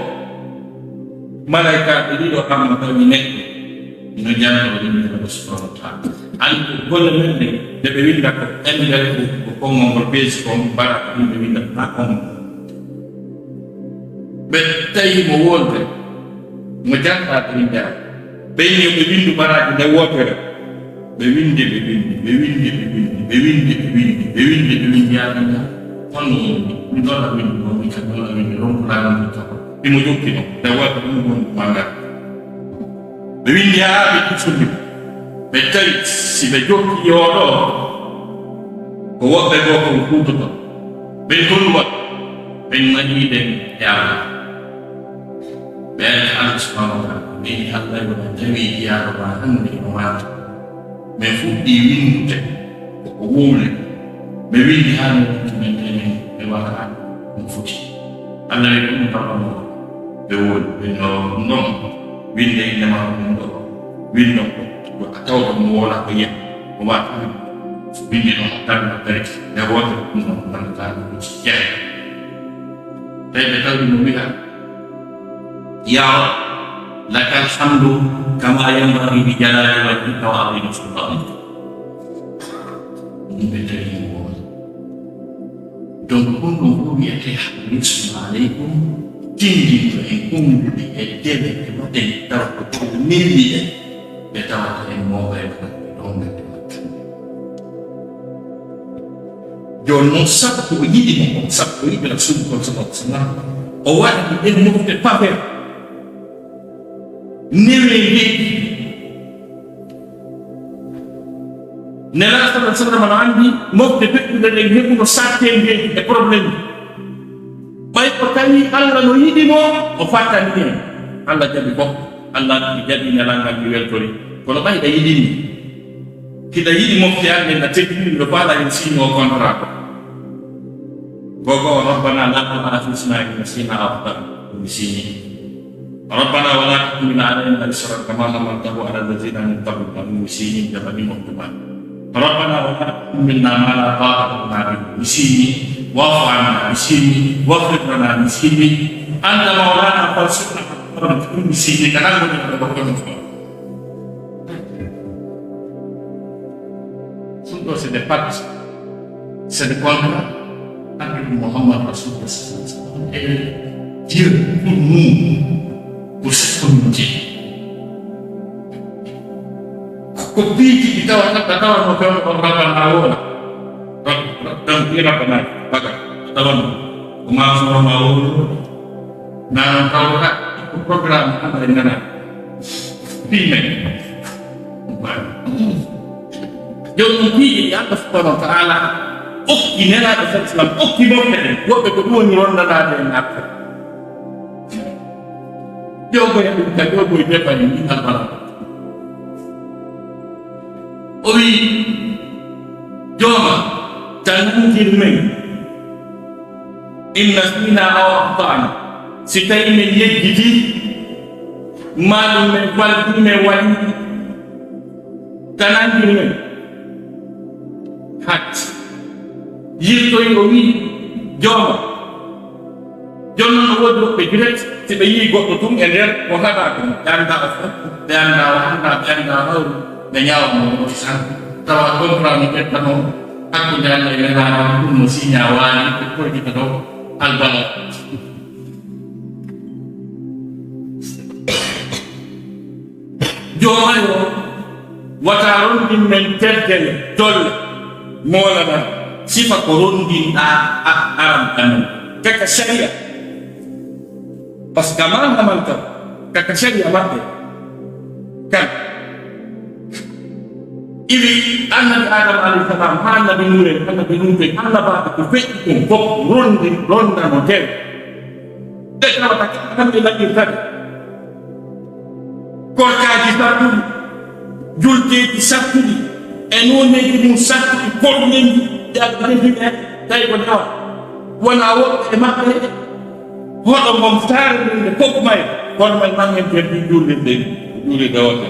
malaykaaɓe ɗiɗo amma tawi neɗɗo ino jannoo ɗum, ino ɗo subhanahu wa taala. Ani ko golle men ɗe, nde ɓe winnda ko enɗere ko, ko konngol ngol peesi kon, mbara ko ɗum ɓe winnda ko naa konngol. Ɓe tawi mo wonde mo janngaa ɓe winnda. Ɓe inni yo ɓe winndu baraaji nde wootere. Ɓe winndi, ɓe winndi, ɓe winndi, ɓe winndi, ɓe winndi, ɓe winndi, ɓe winndi, ɓe winndi, yaa ɓe ndaa. Honno woni ni? Ɗum ɗoon a winndi, ɗum ɗoon a winndi, ronku laamu ndu taw. Imo jokki noon. Nde wootere ɗum woni ko manngal. Ɓe winndi haa ɓe ɗum sundi. Ɓe tawi si ɓe jokki oo ɗoo, ko woɓɓe goo kon kuutoto. Ɓen ko ɗum waɗi. Ɓen mañi ɗen e Allah. Ɓe ari Allah subhanahu wa taala, ɓe wi'i Allah yo ɓe tawi jiyaaɗo ma hannde no maata. Min fuɗɗii winndude ko ko wowle. Ɓe winndi haa no wonti men, te min ɓe waɗa no foti. Allah wi'i ɗum tawanoo ɓe wowli, ɓe no ɗum ɗon winnde innde makko ɗum ɗo. Winndo ko a tawɗo mo wowla ko yiya. Ko waɗi ɗum. So winndi ɗon tan no tawi. Nde wootere ɗum ɗon tan ka ɗum jeeya. Tawi ɓe tawi mo wi'a, يا رب، لك الحمد كما ينبغي لجلال وجهك وعظيم سلطانك. Ɗum ɓe tawi mo wowla. Donc, ɗum ɗon fof wiyetee harisun aleykum, tinndinɗo en konnguɗi e dewe e waɗen taw ko taw nelli en, ɓe tawata en mawɓe e ɓe ɗon ɓe tawata. Jooni noon, sabu ko o yiɗi mo, sabu ko o yiɗi Rasuulu kon, sallallahu alaihi wasallam, o waɗi ɗen mofte pafe, neweendeeji. Nelaaɗo sallallahu alaihi wasallam no anndi mofte feƴƴuɗe ɗen heɓuno satteendeeji e problème. Ɓay ko tawi Allah no yiɗi mo, o fattani en. Allah jaɓi fof. Allah jaɓi nelal ngal, mi weltori. Kono ɓay ɗa yiɗi mi, hiɗa yiɗi mofte an ɗen, a teddini mi, ɗo faala en signo contrat ko. Gogo, ربنا لا تؤاخذنا إن نسينا أو أخطأنا. Mi signi. ربنا ولا تحمل علينا إصرا كما حملته على الذين من قبلنا. Mi signi, jaɓani mofte ma. ربنا ولا تحملنا ما لا طاقة لنا به. Mi signi. واعف عنا. Mi signi. واغفر لنا. Mi signi. أنت مولانا فانصرنا على القوم الكافرين. Mi signi. Kana ko ni ko ko. Ɗum ɗo, c'est des pactes, c'est des contrats entre Muhammad Rasulullah sallallahu alaihi wasallam et Dieu pour nous, pour cette communauté. Ko piiji ɗi tawata, ka tawano fewndo on rabbana wona. Rab-, rab-, ɗan ɗi rabbana baga, ka tawano ko ma sono ma woni. Nano tawata ko programme hande nana. Pimen. Jooni noon piiji ɗi Allah subhanahu wa ta'ala okki Nelaaɗo sallallahu alaihi wasallam, okki mofte ɗen. Woɓɓe ko ɗum woni rondanaade en arta. Ƴogoya ɗum ka ƴogoy defa en ɗin albaraka. O wi'i, jooma, tan nangir men. إن نسينا أو أخطأنا. Si tawi men yejjiti, maa ɗum men falti, men waɗi, tan anndin men. Hat. Yirtoyi o wi'i, jooma. Jooni noon no woodi woɓɓe direct, si ɓe yi'i goɗɗo tun e nder, o haɗa ɗum. Ɓe anndaa o foti, ɓe anndaa o anndaa, ɓe anndaa o hawri, ɓe ñaawa mo, o tan. Tawa contrat no ƴettano hakkunde Allah e Nelaaɗo, ɗum no signa waali, ɓe koyɗita ɗo albala. Joomayo, wata rondin men teddere, dolle, moolana, sifa ko rondinɗaa a-, aram amen. Kaka sharia. Parce que ma haman kam, kaka sharia maɓɓe. Kan. Iwi annabi Adam alayhi salam, ha annabi Nuh en, annabi Lut en, annabaaɓe ko feƴƴi kon fof, rondi, rondano tew. Ɓe tawata kala kamɓe naɓirta ɓe. Korkaaji sattuɗi, juldeeji sattuɗi, e nooneeji mum sattuɗi, porleeji, ƴaɓɓe defi ɓe, tawi ko dewa. Wona woɓɓe e maɓɓe, hoɗo ngon saare nden nde fof may, kono men mangen ten ɗi juulirde, juulirde woote.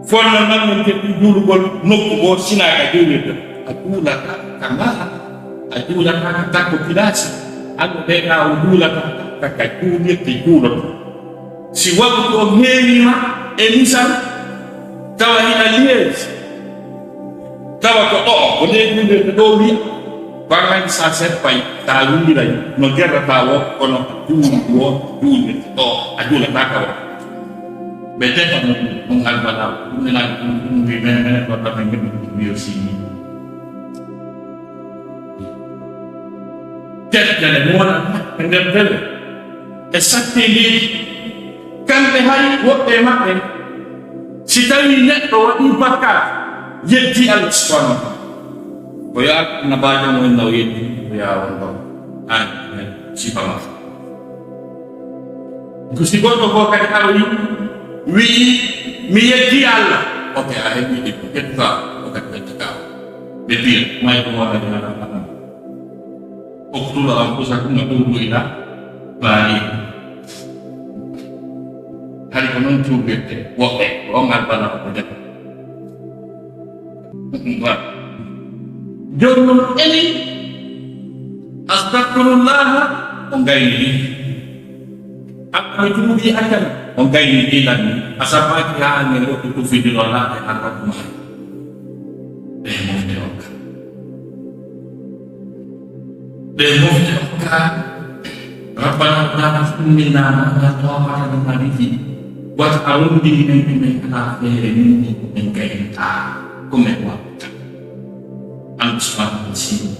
Kono men mangen ten ɗi juulugol nokku goo sinaaka juulirde. A juulata ka maha, a juulata ka takko pilaasi, an ɓe ka o juulata ka, ka juulirde juuloto. Si waktu on heewima e misal, tawa hina liyeeji, tawa ko ɗo, ko nde juulirde ɗo wiya, ko an anndi sa seppay, sa wiiray, no gerrata wo, kono juuli wo, juulirde ɗo, a juulata ka wo. Ɓe tefa no ɗum, ɗum albala, ɗum ena ɗum, ɗum wi men, men, ko ɗum men, ɗum wiyo sini. Teddere wona e nder dewe e satteedeeji. Kamɓe hay woɓɓe e maɓɓe, si tawii neɗɗo waɗii bakkaat, yeddii Allah subhanahu wa taala. Ko yo Alla annabaajo mo inna o yeddii, ko yo a won ɗon. Aan, men, sifa ma. Ko si goɗɗo goo kadi aroyi, wi'i, "Mi yeddii Allah." Ok, a heɓii ɗi, ƴettu ka, o kadi ƴetta ka. Ɓe piya, may ko wona ɗi ala ala. Uqtulu anfusakum aw ud'u ila bari'ikum. Hari ko noon tuubirte woɓɓe, ko on albala ko jaɓa. Jooni noon enen, astagfirullaha, o ngayni ɗi. Hakkami tuubi accana, o ngayni ɗi lanni. A sabbaaki haa nge rokku tufidirola e harbatuma. Ɓe mofte okka. Ɓe mofte okka. Rabbana la tuhammilna ma la taqata lana bihi. Wata a rondini men ko men alaa feere mum, ko men gaynata, ko men waɗata. An subhanahu wa ta'ala.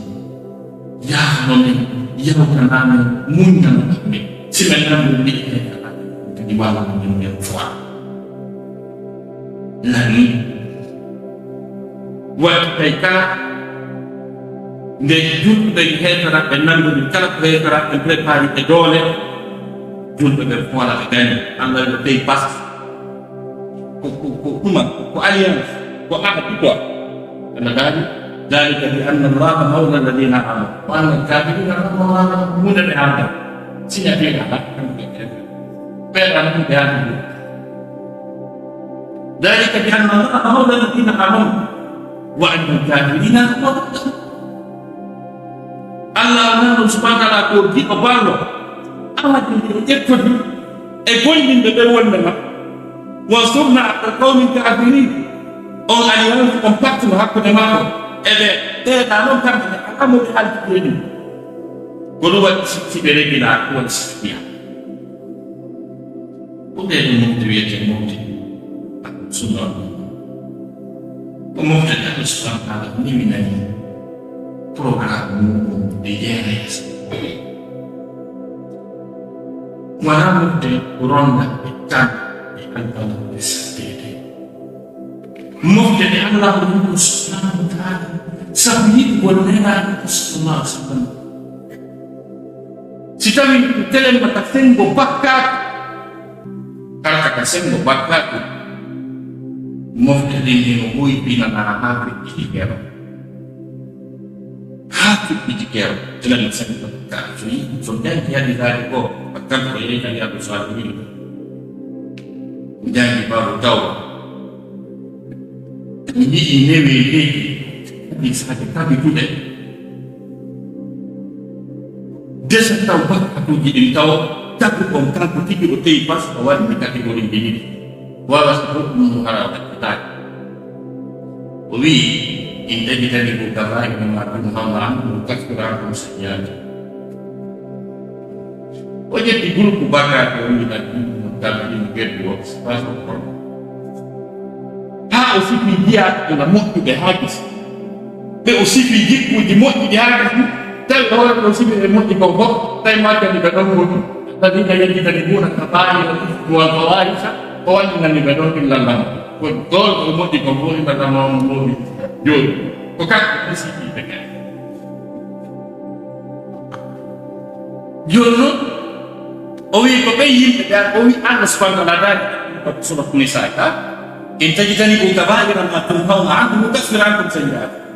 Yaafano men, yawtana men, muññano men. Si men nanndiri ɗi e kadi walla men men fof. Lani. Waɗi kay kala nde julɓe ɓe heeferat, ɓe nanndiri kala ko heeferat, ɓe préparé e doole, julɓe ɓe fof ɓe gañi. Allah yo tey bas. Ko, ko, ko ɗuma, ko alliance, ko ahdi quoi. Allah daali, ذلك بأن الله مولى الذين آمنوا وأن الكافرين لا مولى لهم. Hunde ɓe haalda. Signature ala, kamɓe ɓe. Ɓe ɗan ɗum ɓe haaldi ɗum. ذلك بأن الله مولى الذين آمنوا وأن الكافرين لا مولى لهم. Allah o nan ɗum subhanahu wa ta'ala ko giɗo ballo. Allah ko giɗo ƴettodi e gollinde ɓe wonde ma. Wansurna ala qawmil kafirin. On alliance, on pacte no hakkunde makko e ɓe. Ɓe ɗa noon kamɓe ne alaa mo ɓe haldi ɗum. Ko ɗum waɗi si, si ɓe regila, ko waɗi si ɓe mbiya. Ko ɓe ɗum mofte wiyete mofte sunna on. Ko mofte ɗe Allah subhanahu wa ta'ala newinani programme muɗum ɗe jeeya yeeso. Wona mofte ronda e tan e albala e sattede. Mofte ɗe Allah subhanahu wa ta'ala sabu yiɗugol Nelaaɗo sallallahu alaihi wasallam. Si tawii ko telen ko ka senngo bakkaatu, hara ka senngo bakkaatu, mofte ɗen hino hoyɓinanaa haa feƴƴiti keero. Haa feƴƴiti keero, telen no senngo bakkaatu. So yiɗi, so janki hadisaade ko, bakkaatu ko yehi ka Riyadu Saalihiin. Janngi baabu tawba. Mi yiɗi newee leydi, ɗi saabe tabituɗe. Desa taw bakkatuuji ɗin taw, tagu on kanko tigi o teyi bas o waɗi mi catégorie ji ɗiɗi. Wala so goɗɗum ɗum hara waɗɗitaaki. O wi'i, "In tajtanibu kabaa'ira ma tunhawna anhu nukaffir ankum sayyi'atikum." O ƴetti groupe bakkaatu, o wi'i, "Ɗan ɗum ɗum ɗum ɗum ɗum ɗum." Haa o sifi jiyaaɓe ɓe moƴƴuɓe haa gasi. Ɓe o sifi jikkuuji moƴƴuɗi haa gasi. Tawi hoore ko sifi ɓe moƴƴi ko fof, tawi majjani ɓe ɗon woni. Alladina yajtanibuna kabaa'ira al-ithmi wal fawahisha, o wallitani ɓe ɗon illa lamma. Ko ɗon ko moƴƴi ko fof illa lamma on moƴƴi. Jooni, ko kanko ɗum sifi ɓe kadi. Jooni noon, o wi'i ko ɓen yimɓe ɓe, o wi'i Allah subhanahu wa ta'ala daali ko surat Nisa ka, "In tajtanibu kabaa'ira ma tunhawna anhu nukaffir ankum sayyi'atikum."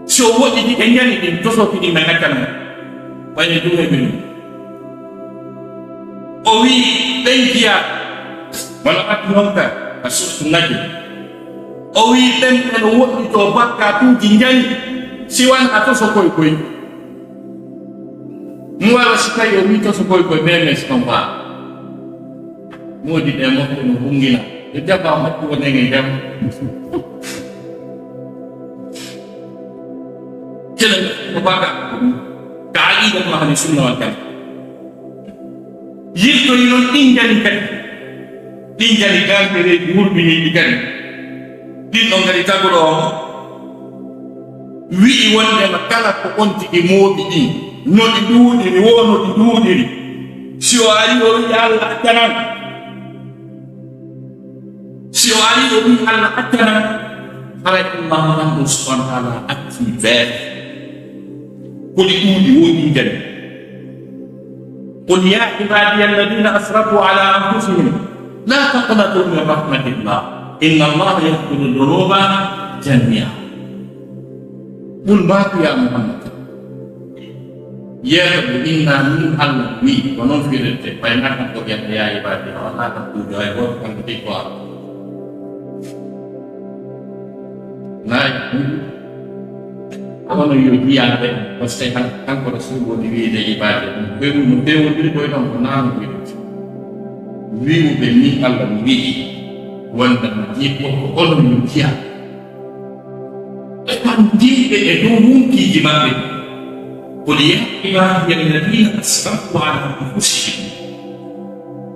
Si o woɗɗiti ɓe njani ɗin, tosoki ɗin ɓe ngaccana mo. Wayne duwe ɓe ɗum. O wi'i ɓen kiya, wala ɓatti noon ka, ka surat Najm. O wi'i ɓen ɓe no woɗɗitoo bakkaatuuji njani, si wanaa toso koy koy. Mo wala si tawi o wi'i toso koy koy, mais, mais, si on baa. Moodi ɗe moƴƴo no hunngina. Yo jaba moƴƴo wonen e jam. Kelen ko baka. Ka aqida ko ahli sunna wal jamaa. Yirtoyi noon ɗin njani kadi. Ɗin njani gantereeji wurɓiniiɗi kadi. Ɗin ɗon kadi taguɗo on. Wi'i wondema kala ko on tigi mooɓi ɗin, no ɗi ɗuuɗiri, wo no ɗi ɗuuɗiri. Si o ari o wi'i Allah accanan. Si o ari o wi'i Allah accanan. Haray Allah nan ɗum subhanahu wa ta'ala acci feere. Ko ɗi ɗuuɗi wo ɗi njani. قل يا عبادي الذين أسرفوا على أنفسهم لا تقنطوا من رحمة الله إن الله يغفر الذنوب جميعا. قل ما يا محمد. Yeeto ɓe inna min Allah wi, ko noon firete, fay nakan ko ɓen ya ibadi, wala kan kuujo hay gooto kan ko tikko Allah. Nayi, kono yo jiyaɓe, parce que han-, kanko Rasul woni wiide ibade ɗum. Fewu-, no fewondiri koye ɗon ko naano wiide. Wi'uɓe min Allah mi wi'i, wonde mi jippo ko onon yo jiyaɓe. Fandiiɓe e dow wonkiiji maɓɓe. Qul ya ibadiya alladina asrafu ala anfusihim.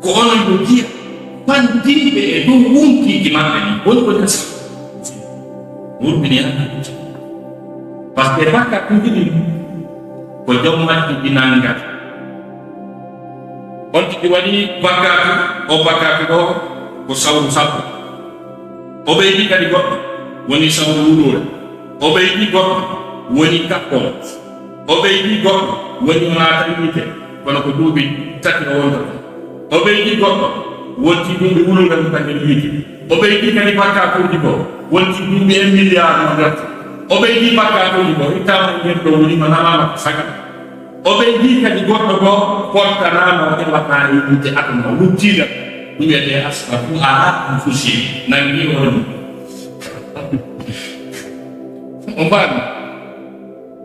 Ko onon yo jiya fandiiɓe e dow wonkiiji maɓɓe ɗi. Woni ko nasa. Wurɓini han. Parce que bakkaatuuji ɗin ko joom majji ɗi nangata. On tigi waɗi bakkaatu, o bakkaatu ɗo ko sawru sappo. O ɓeydi kadi goɗɗo woni sawru wuluure. O ɓeydi goɗɗo woni kaɓɓol. O ɓeydi goɗɗo woni o naata yiite, kono ko duuɓi tati o wonta ɗon. O ɓeydi goɗɗo wonti duuɓi wuluure mum kañum yiite. O ɓeydi kadi bakkaatuuji goo wonti duuɓi un milliard mo nder ton. O ɓeydi bakkaatuuji goo ittaama e nder ɗo woni mo namaama ko saga. O ɓeydi kadi goɗɗo goo fottanaama o heɓataa e yiite aduna o luttiiɗo. Ɗum wiyetee asrafu ala anfusihim. Nangi o woni. On faami?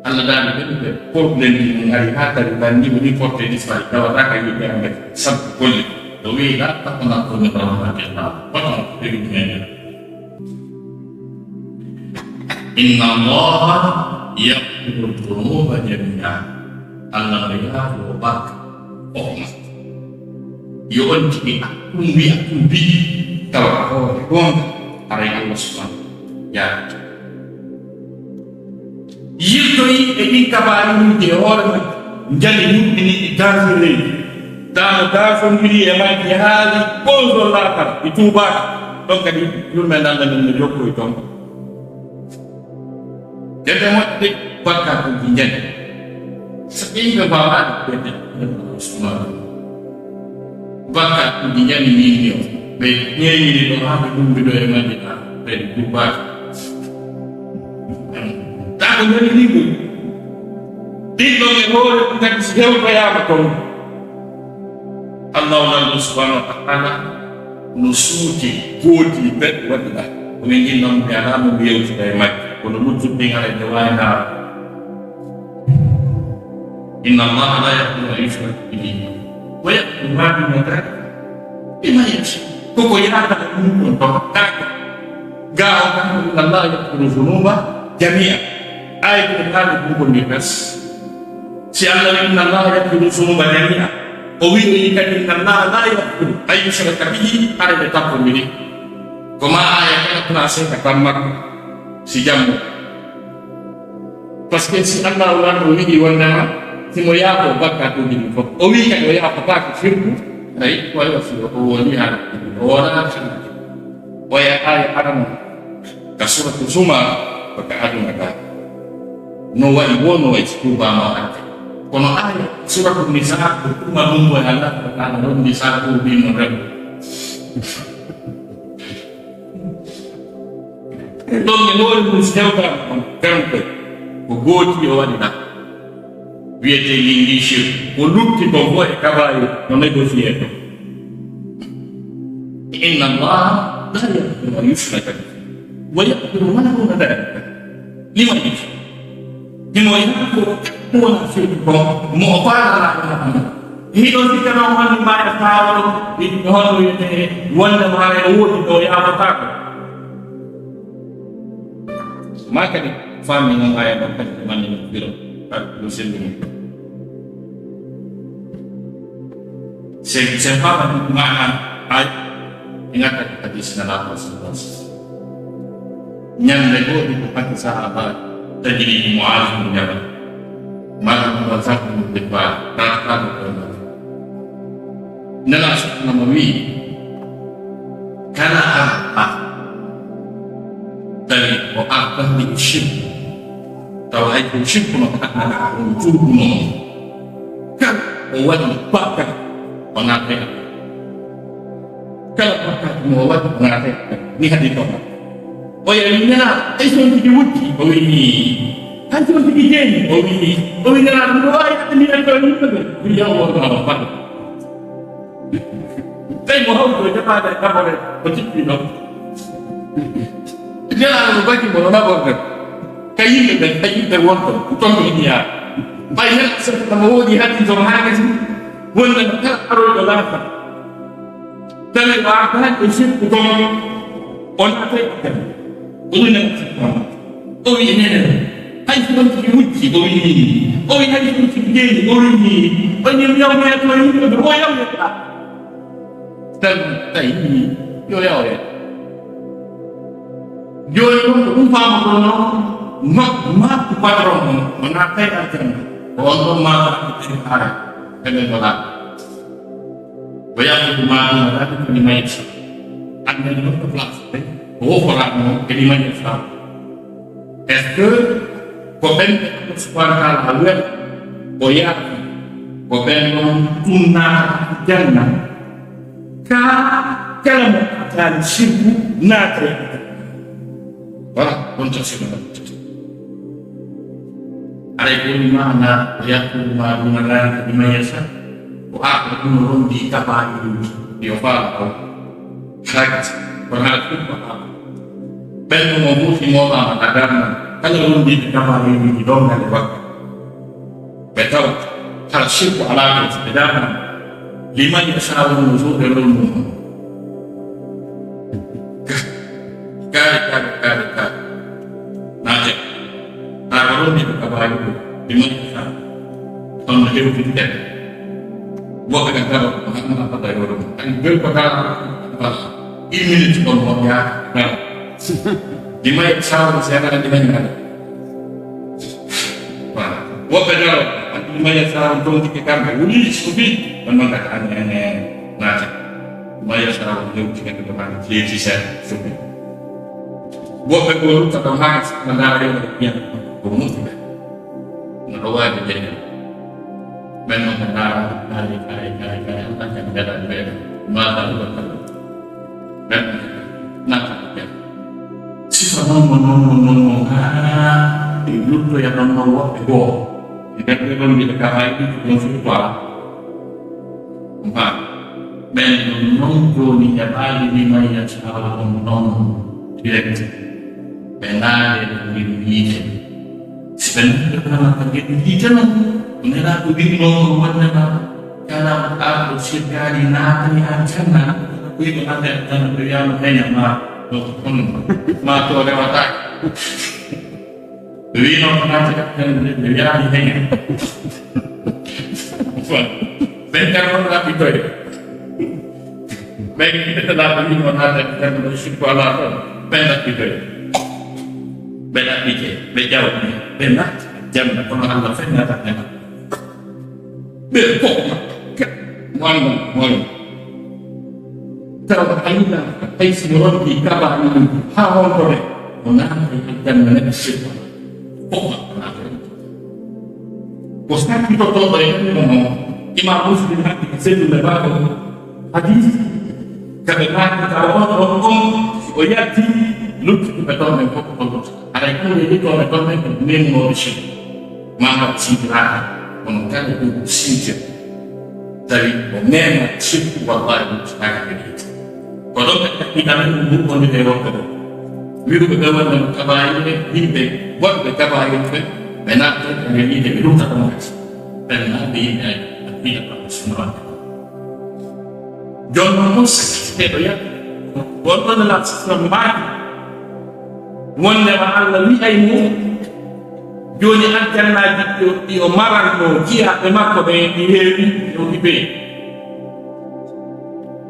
Allah daali ɓe ɗum ɓe problème ji ɗum ari haa tawi banngi woni porte disparu tawata ka yiite amen sabu golle. O wi'i la taqnatu min rahmatillah. Wata ko ɓe ɗum men. Inna Allaha yaghfiru dhunuba jami'a. Allah no yaafo bakka fof makko. Yo on tigi a ɗum wi'a ɗum bigi tawa ko hoore goonga, haray Allah subhanahu yaafo. Yirtoyi e ɗin kabaa'iruuji e hoore makko, njani yurɓini ɗi dangereeji. Tama daafondiri e majji haali konngol laatal, ɗi tuubaaka. Ɗon kadi, yurmeende Allah nden no jokkoy ton. Nden ɓe moƴƴi bakkaatuuji njani. So ɓe yimɓe mbaawaa ɗum ɓe nden, nden ɗum usmaani. Bakkaatuuji njani yimɓe on. Ɓe ɲeeɲiri ɗo haa ɓe ɗumbi ɗo e Madina, ɓe tuubaaka. Taa ko njani ɗin ɗum. Ɗin ɗon e hoore ɗum kadi si hewtoyaama ton. Allahu Lanɗo subhanahu wa ta'ala no suuti, gooti, bet, waɗi ɗa. Ko min ɗin noon mi alaa mo mi yewtida e majji. Kono luttuɗi ɗin haray ɓe waawi ndaara. Inna Allaha la yaghfiru an yushraka bihi wa yaghfiru ma duna dhalika liman yasha. Koko yaata ɗum ɗon ɗon. Gaa o kan Inna Allaha yaghfiru dhunuba jami'a. Aaya ko kaali ɗum ko mi pes. Si Allah wi, "Inna Allaha yaghfiru dhunuba jami'a," o wi, o wi kadi, "Inna Allaha la yaghfiru an yushraka bihi," haray ɓe tappo mbiɗi. Ko ma aaya kala placé ka tan makko, si jammo. Parce que si Allah o lanɗo wi'i wondema himo yaafo bakkatuuji ɗin fof, o wi'i kadi o yaafotaako shirku, ayi, wa yaghfiru, o woni haa o wona tan. Oya aaya arano ka suratu Zumar, ko ka aduna ka. No wayi wo, no wayi si tuubaama o acca. Kono aaya suratu Nisa ko tuma ɗum ko e Allah ko taala ɗon Nisa ko ɗin no rem. Ɗon e hoore mum si hewtaama on, kanko ko gooti o waɗi ɗa. Wiyetee Lingi Shirk, ko lutti kon fof e kabaa'ir no négocier to. Inna Allaha la yaghfiru an yushraka bihi wa yaghfiru ma duna dhalika liman yasha. Himo yaafo ko wona shirk kon, mo o faalaa ɗum. Hiɗo sikka ɗon woni mbaɗa faalo, hono wiyetee wonde mo haray o woodi ɗo yaafotaako. Ma kadi faami non aya ɗon kadi ko manni no firo, kadi no selli mum. Sen, sen faama ɗum maana ay, e ngatta ko hadis na lafa sallallahu alaihi wasallam. Ñande goo ɗum ko fati sahaba tajiri Muaz bin Jabal. Mala ko Razak bin Jabal, ta ta ko. Nana sahaba ma wi, kala arɓa tawi o artani e shirku, tawa hay ko shirku no haɗnata ko ɗum turkuno. Kala o waɗi bakkat, o naata e kala bakkat mo o waɗi, o naata e ni hadi ɗon. O yewi nana, hay so on tigi wutti, o wi, hay so on tigi jeeni, o wi, o wi nana, ɗum ɗo waawi addaniraade ɗo yimɓe ɓe. Wi yaw o ɗo baɗa. Tawi mo hawti o jaɓaade e nafoore, o jippi noon. Nelaaɗo no baki mo no nafoore. Ka yimɓe ɓen, ka yimɓe wonɓe, ko toon ɓe ina yaha. Ɓay Nelaaɗo sallallahu alaihi wasallam woodi hadiis on haa gasi, wonde no kala aroyɗo laafaa. Tawi o artaani e shirku toon, o naatay aljanna. O wi Nelaaɗo sallallahu alaihi wasallam. O wi, "Nene, hay so on tigi wujji?" O wi, "Nii." O wi, "Hay so on tigi jeeni?" O wi, "Nii." O wi, "Mi yawnoyat to yimɓe ɓe, o yawnoyat." Tan tawi yo yawnoyat. Jooni noon ko ɗum faamotoo noon, ma, ma ko patron on, o naatay aljanna. Ko on ɗon ma ko hakkitani haare, ɓe ɓe mbaɗa. Ko yahdu ma ɗum waɗaade ko ɗi mayata. Annden ɗon ko place ɓe, ko woforaade noon, ko ɗi mayata. Est-ce que ko ɓen ɓe Allah subhanahu wa taala wiyata o yaafi, ko ɓen ɗon ɗum naata janna? Ka kala mo artaani shirku naata e janna. Voilà, ɗon tafsir ɗon. Aray ko woni maana, "Wa yaghfiru ma duna dhalika liman yasha." Ko haa ko ɗum no rondi kabaa'iraaji ɗi o faala o. Haaji, kono haa ɗum ko haa. Ɓen no mo muusi mo ma ka darna. Kala rondi kabaa'iraaji ɗi ɗon ngale bakka. Ɓe tawa, kala shirku alaa ɗon, ɓe darna. Liman yasha won no suuɗe ɗon mum. Kaari, kaari, kaari, kaari. Naate. Taa ko ɗon ni ɓe kabaari ko. Liman yasha. Ɗon no hewtiti kadi. Woɓɓe kan kala ko hanno a fata yoro. Ani bel ko kala, kala. Une minute ɗon mo yaa, kala. Liman yasha won seeɗa andi men kala. Voilà. Woɓɓe daro, andi liman yasha won toon tigi kamɓe. Wuli, sufi. Ɗon noon kadi andi en naate. Liman yasha won hewti kadi ko maa jeeti seeɗa, sufi. Woɓɓe ko luttata maa no ndaara yo ɓe mbiya ko moƴƴuɓe. No ɗo waawi jeeɗen. Ɓen no ko ndaara, kaari, kaari, kaari, kaari, Allah kan mbeɗa, mbeɗa. Maa tan ko tan. Ɓen no ko naata ko ɓen. Sifa non mo, non mo, non mo, haa ɓe luttoya ɗon non woɓɓe goo. E nder ɓe ɗon mbiɗa ka hay ɗum ɗon suuɗa. Mbaa. Ɓen ɗon non jooni heɓaali liman yasha on non direct. Ɓe naale e nder yiite. Si ɓe naatnaama ka nder yiite non, ko Nelaaɗo wi'i non ko wonnema kala mo arɗo sirkaali naatani aljanna, ko yiɗo naatde aljanna, ɓe wi'aama heña maa. Ɗum, maa to rewataake. Ɓe wiino ko naati ɓe, ɓe yaadi heen. Ɓen kadi on ɗaɓɓitoy. Ɓen ɓe ɗaɓɓi wiino naati ɓe, ɓe sikko alaa toon. Ɓen ɗaɓɓitoy. Ɓe ɗaɓɓike, ɓe ƴawni, ɓe naati aljanna, kono Allah fennata ɓe. Ɓe fof mo annda mo woni. Tawa a yiɗa hay so ronki kaba ɗum haa honto de, o naata e aljanna neɗɗo sirka. Fof naata. Ko sakkitotooɗo e ɗum mo, Imam Muslim hannde ko sellude makko hadis, kaɓe maaki tawa on ɗon on, si o yalti, luttuɓe ɓe toon ɓen fof ko luttu. Haray kamɓe yettoɓe toon ɓen ko memunooɓe sirku. Maa waɗ siwtiraaka, kono kala ko ɗum siwtir, tawi ko mema sirku, wallahi ɗum sinaaka ɓe yiite. Ko ɗon ɓe ɗaɓɓi tan ɗum huɓɓondirde e woɓɓe ɓe. Wi'uɓe ɓe wonde no kabaayirɓe, yimɓe woɗɓe kabaayirɓe, ɓe natta ɓe yiide ɓe ɗum taɓa ngati. Ɓen naa ɓe yimɓe ay, ɓe ɗaɓɓi ɗaɓɓa ko sinnoraade. Jooni noon, on sakkitiiɗo yahde, on ɗon Nelaaɗo sallam maaki, wonde ma Allah wi'ay mo, jooni aljannaaji ɗi o, ɗi o maranno jiyaaɓe makko ɓen, ɗi heewi, ɗi o ɗi bee.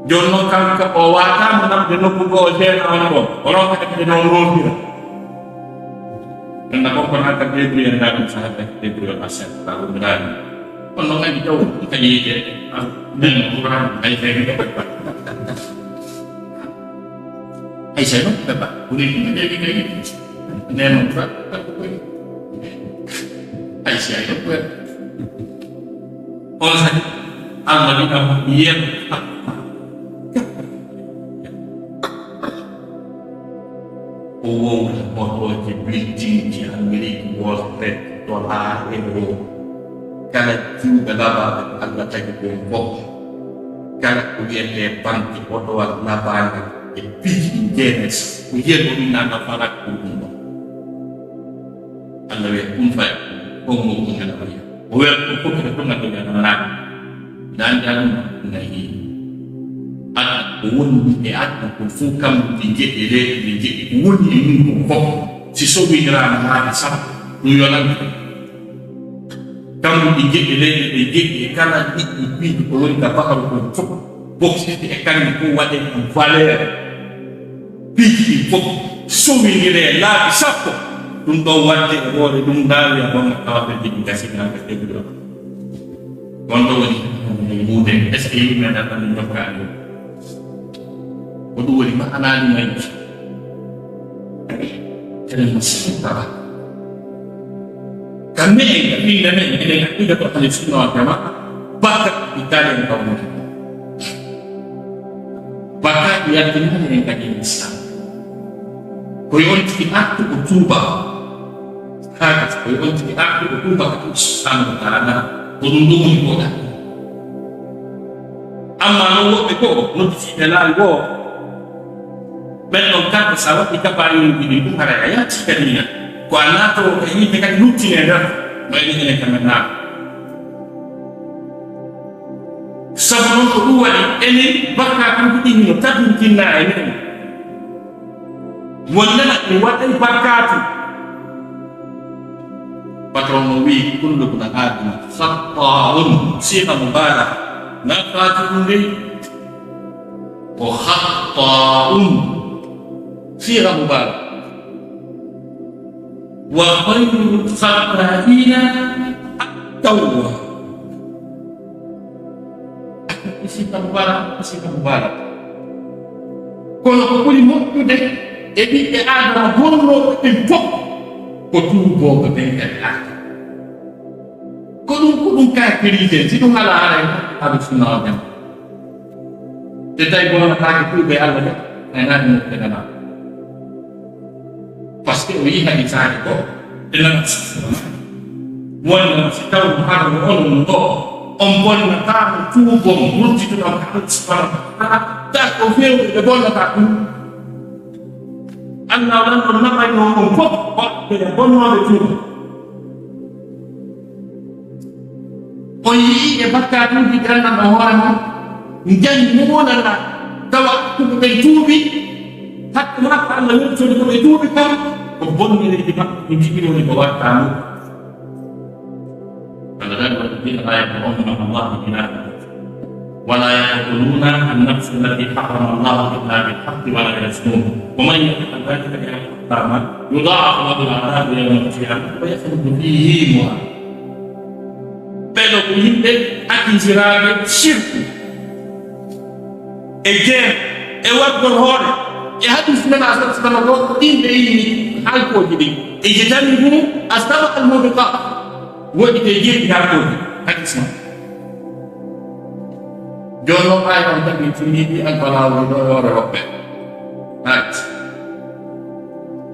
Jooni noon, kanko o waataama naɓde nokku goo, o jeeɗa on ɗon, o ronka heɓde noon roofira. Ganda ko kono hannde débrouillé ndaa ɗum saha ɓe débrouillé on asen ka woniraani. Kono noon anndi taw ka yiite nen Qur'an ay sey. Ay sey noon ɓe ba woni ɗum ɓe ɓe ɓe nen Qur'an. Ay sey ay noon. On sahi Allah wi'am yen. O wowla motooje, buildingji, Amerik, Wall Street, dollar, euro. Kala jiwɓe labaaɓe ko Allah tagi ɗum fof. Kala ko wiyetee banque, otowal labaangal, e piiji ɗi jenes, ko yiyetee ɗum nanga farak ko ɗum ɗon. Allah wiya kun faya, ko mo ko ngel wiya. O wiya ko fof ko ɗum ngal wiya nana. Ndaa ngal ɗum nayi. Aduna ko woni e aduna ko fof kammuɗi geɗe leyɗe ɗe geɗe ko woni e mum ko fof. Si sowindiraama haa e sappo, ɗum yonanta. Kammuɗi geɗe leyɗe ɗe geɗe e kala liɗɗi piiji ko woni ka baharu kon fof. Boksiti e kanni ko waɗe ɗum valeur. Piiji ɗi fof sowindire laabi sappo. Ɗum ɗo waɗde e hoore ɗum ndaawi a bonga tawa ɓe ɗi gasinaaka tegude. Wonɗo woni muude, est-ce que yimɓe nan ɗan jokkaani? Ko ɗum woni maanaaji men. Enen mo sifintara. Kamɓe en ka ɗiɗɗe men, enen haqqille ko Ahli Sunna wal Jamaa, bakka ɗi kalen ka woni. Bakka ɗi yaltinaani en kadi Islam. Ko yo on tigi artu ko tuuba. Haka ko on tigi artu ko ɗum bakka ɗum subhanahu wa ta'ala. Ko ɗum ɗum woni ko ɗa. Amma non woɓɓe ko noddi fiɓe laal goo. Ɓen ɗon kamɓe sa waɗi kabaayuuji ɗin ɗum haray a yalti kadina. Ko a naatoo e yiite kadi luttine nder. No ene ene kamɓe naata. Sabu non ko ɗum waɗi enen bakkaatuuji ɗin hino tabintinna e men. Wonnana mi waɗay bakkaatu. Patron no wi'i kullu bna adama khatta'un, siga mubalaga. Na faati ɗum dey ko khatta'un, siga mubalaga. Wa khayrul khatta'ina at-tawwab. Isi kam bara, isi kam bara. Kono ko ɓuri moƴƴude e ɓiɓɓe Aadama bonnooɓe ɓen fof ko tuubooɓe ɓen kadi arta. Ko ɗum, ko ɗum caractérisé, si ɗum alaa haray Ahlu Sunna wal Jamaa. Te tawi bonnataake tuubee Allah de, ay naati moƴƴude nana. Parce que o yii hadisaare ko e nana wonno si taw hara mo onon ɗo on bonnataano tuubon ruttituɗon ka Allah subhanahu wa ta'ala, ta ko fewde ɓe bonnata ɗum. Allah lan ɗon naɓayno on fof waɗɓe bonnooɓe tuuba. On yii e bakkaatuuji ɗi anndan ɗo hoore mon njañ muulana tawa ɗum ɓen tuubi. Hakke maako Allah weltori ko ɓe duuɓi kon, ko bonnereeji maɓɓe ɗi njiɗi woni ko waɗtaa ɗum. Allah daali: والذين لا يدعون مع الله إلها آخر ولا يقتلون النفس التي حرم الله إلا بالحق ولا يزنون ومن يفعل ذلك يلق أثاما يضاعف له العذاب يوم القيامة ويخلد فيه مهانا. Ɓee ɗoo ko yimɓe hakkiltiraaɓe sirku e jeen e waɗgol hoore e hadis Nana sallallahu alaihi wasallam ko ɗin ɓe inni halkooji ɗin. اجتنبوا السبع الموبقات. Woɗɗitee jeeɗiɗi halkooji. Hadis ma. Jooni noon, ɓaawi on tawi tiniiɗi an balaa woni ɗo e hoore woɓɓe. Hadis.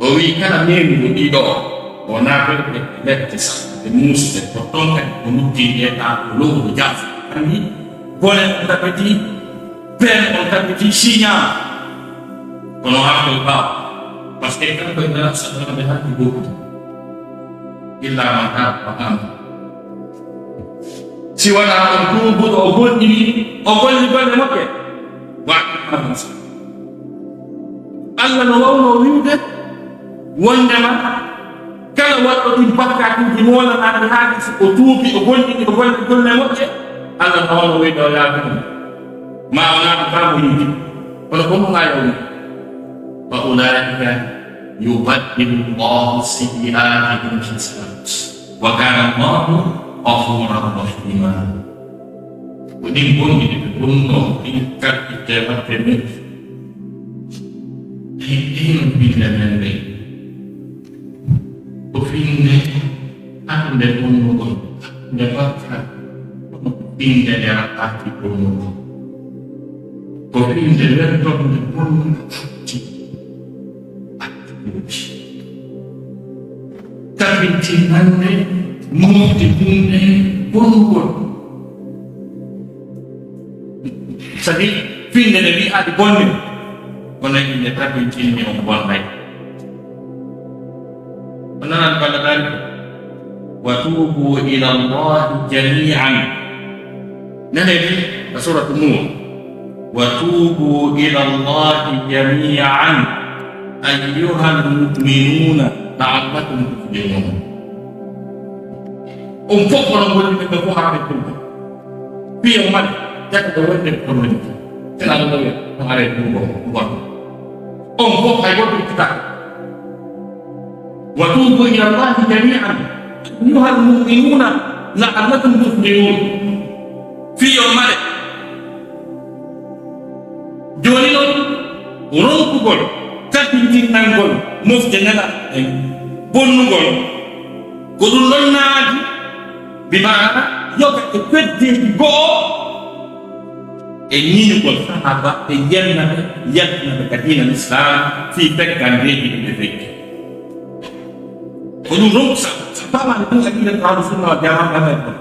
O wi'i kala meemuɗo ɗiɗo o naatoyɓe e lette saɗtuɗe muusde ko toon kadi ko lutti e ɗaa ko lowru jaafu. Anndi bone on tabitii, peene on tabitii, siñaama. Kono artoy ɓaawo. Parce que kanko e nana sallallahu alaihi wasallam ɓe hatti goɗɗum. Illa man taaba wa amana. Si wonaa on tuubuɗo o goonɗini, o golli golle moƴƴe. Wa amana. Allah no waawno wi'ude wondema kala waɗɗo ɗin bakkatuuji moolanaaɗi haali si o tuubi, o goonɗini, o golli golle moƴƴe, Allah no waawno wi'ude o yaafii mo. Ma o naata kaa mo yiɗi. Kono ko ɗum aaya o wi'i. فأولئك يبدل الله سيئاتهم حسنات وكان الله غفورا رحيما. Ko ɗin bonɗi ɗi ɓe bonnoo, ɗin kalkitte waɗte men. Ɗin, ɗin no finnde men nden. Ko finnde hannde bonnugol, hannde bakka, kono ko finnde nde raɓɓaaki bonnugol. Ko finnde weltornde bonnugol hatti. Tabintinannde mofte mum en bonnugol. Sabi finnde nde wi'aade bonde, kono inde tabintinni on bonnay. O nanan balla daalika. وتوبوا إلى الله جميعا. Nane ni, a suratu Nuur. وتوبوا إلى الله جميعا أيها المؤمنون لعلكم تفلحون. On fof onon woni ɓe fof haa ɓe tuuba. Piya mari, jaka ko wonde ko woni. Tena ɗo ɗo, ko are tuuba, ko wonde. On fof hay goto ittata. وتوبوا إلى الله جميعا أيها المؤمنون لعلكم تفلحون. Fii yo mare. Jooni noon, ronkugol, tabintinnangol, mofte nela e bonnugol, ko ɗum ɗon naati, bi maana, yoga e feddeeji go'o, e ñiñugol sahaaba, e yenna ɓe, yaltina ɓe ka diina Lislaam, fii feggandeeji ɗi ɓe feggi. Ko ɗum ɗum sa, sa faamaani ɗum aqida ahlu sunna wal jamaa ɓe ɓen ɗon.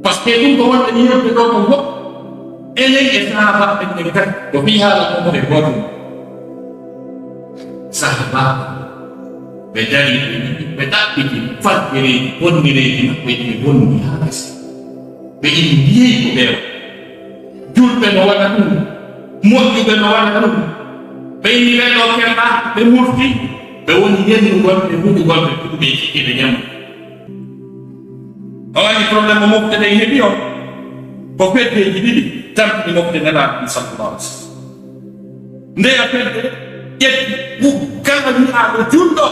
Parce que ɗum ko wonde ñiñorde ɗo ko fof, enen e sahaaba ɓen ɓen kadi, ko fii haala ko e gootum. Sahaaba ɓe dari, ɓe ɗaɓɓiti faggereeji, bonnereeji maɓɓe, ɗi ɓe bonni haa gasi. Ɓe inni, "Ndiyey ko ɓeewa." Julɓe no waɗa ɗum, moƴƴuɓe no waɗa ɗum. Ɓe inni ɓee ɗoo kemɓa, ɓe murti, ɓe woni yennugol, ɓe huɗugol, ɓe kuɗi, ɓe cikki, ɓe ñamma. O waɗi problème mo mofte ɗe heɓi o, ko feddeeji ɗiɗi tampini mofte Nelaaɗo ɗum sallallahu alaihi wasallam. Ndeya fedde ƴetti ɓu-, kala wi'aaɗo julɗo,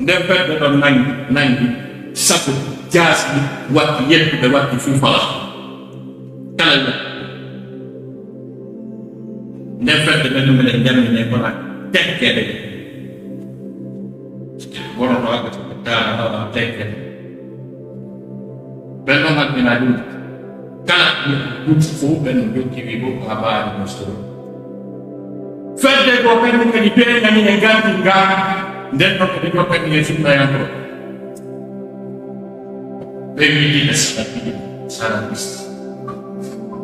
nden fedde ɗon nangi, nangi sabu jaasi watti yettude, watti fufala. Kala wi'a. Nden fedde men, minen jammine kono tekkere. Wono to Abbata Taala waɗa tekkere. Ɓen ɗon hakkilaaji ɗum. Kala ɗum fof ɓen no jokki wi ɗum ko habaari no sori. Fedde ko ɓen kadi peeñani e ganti ngaa, nden ɗon kadi jokkani e sunnayankooɓe. Ɓe wiɗi ɓe salafi, salafiste.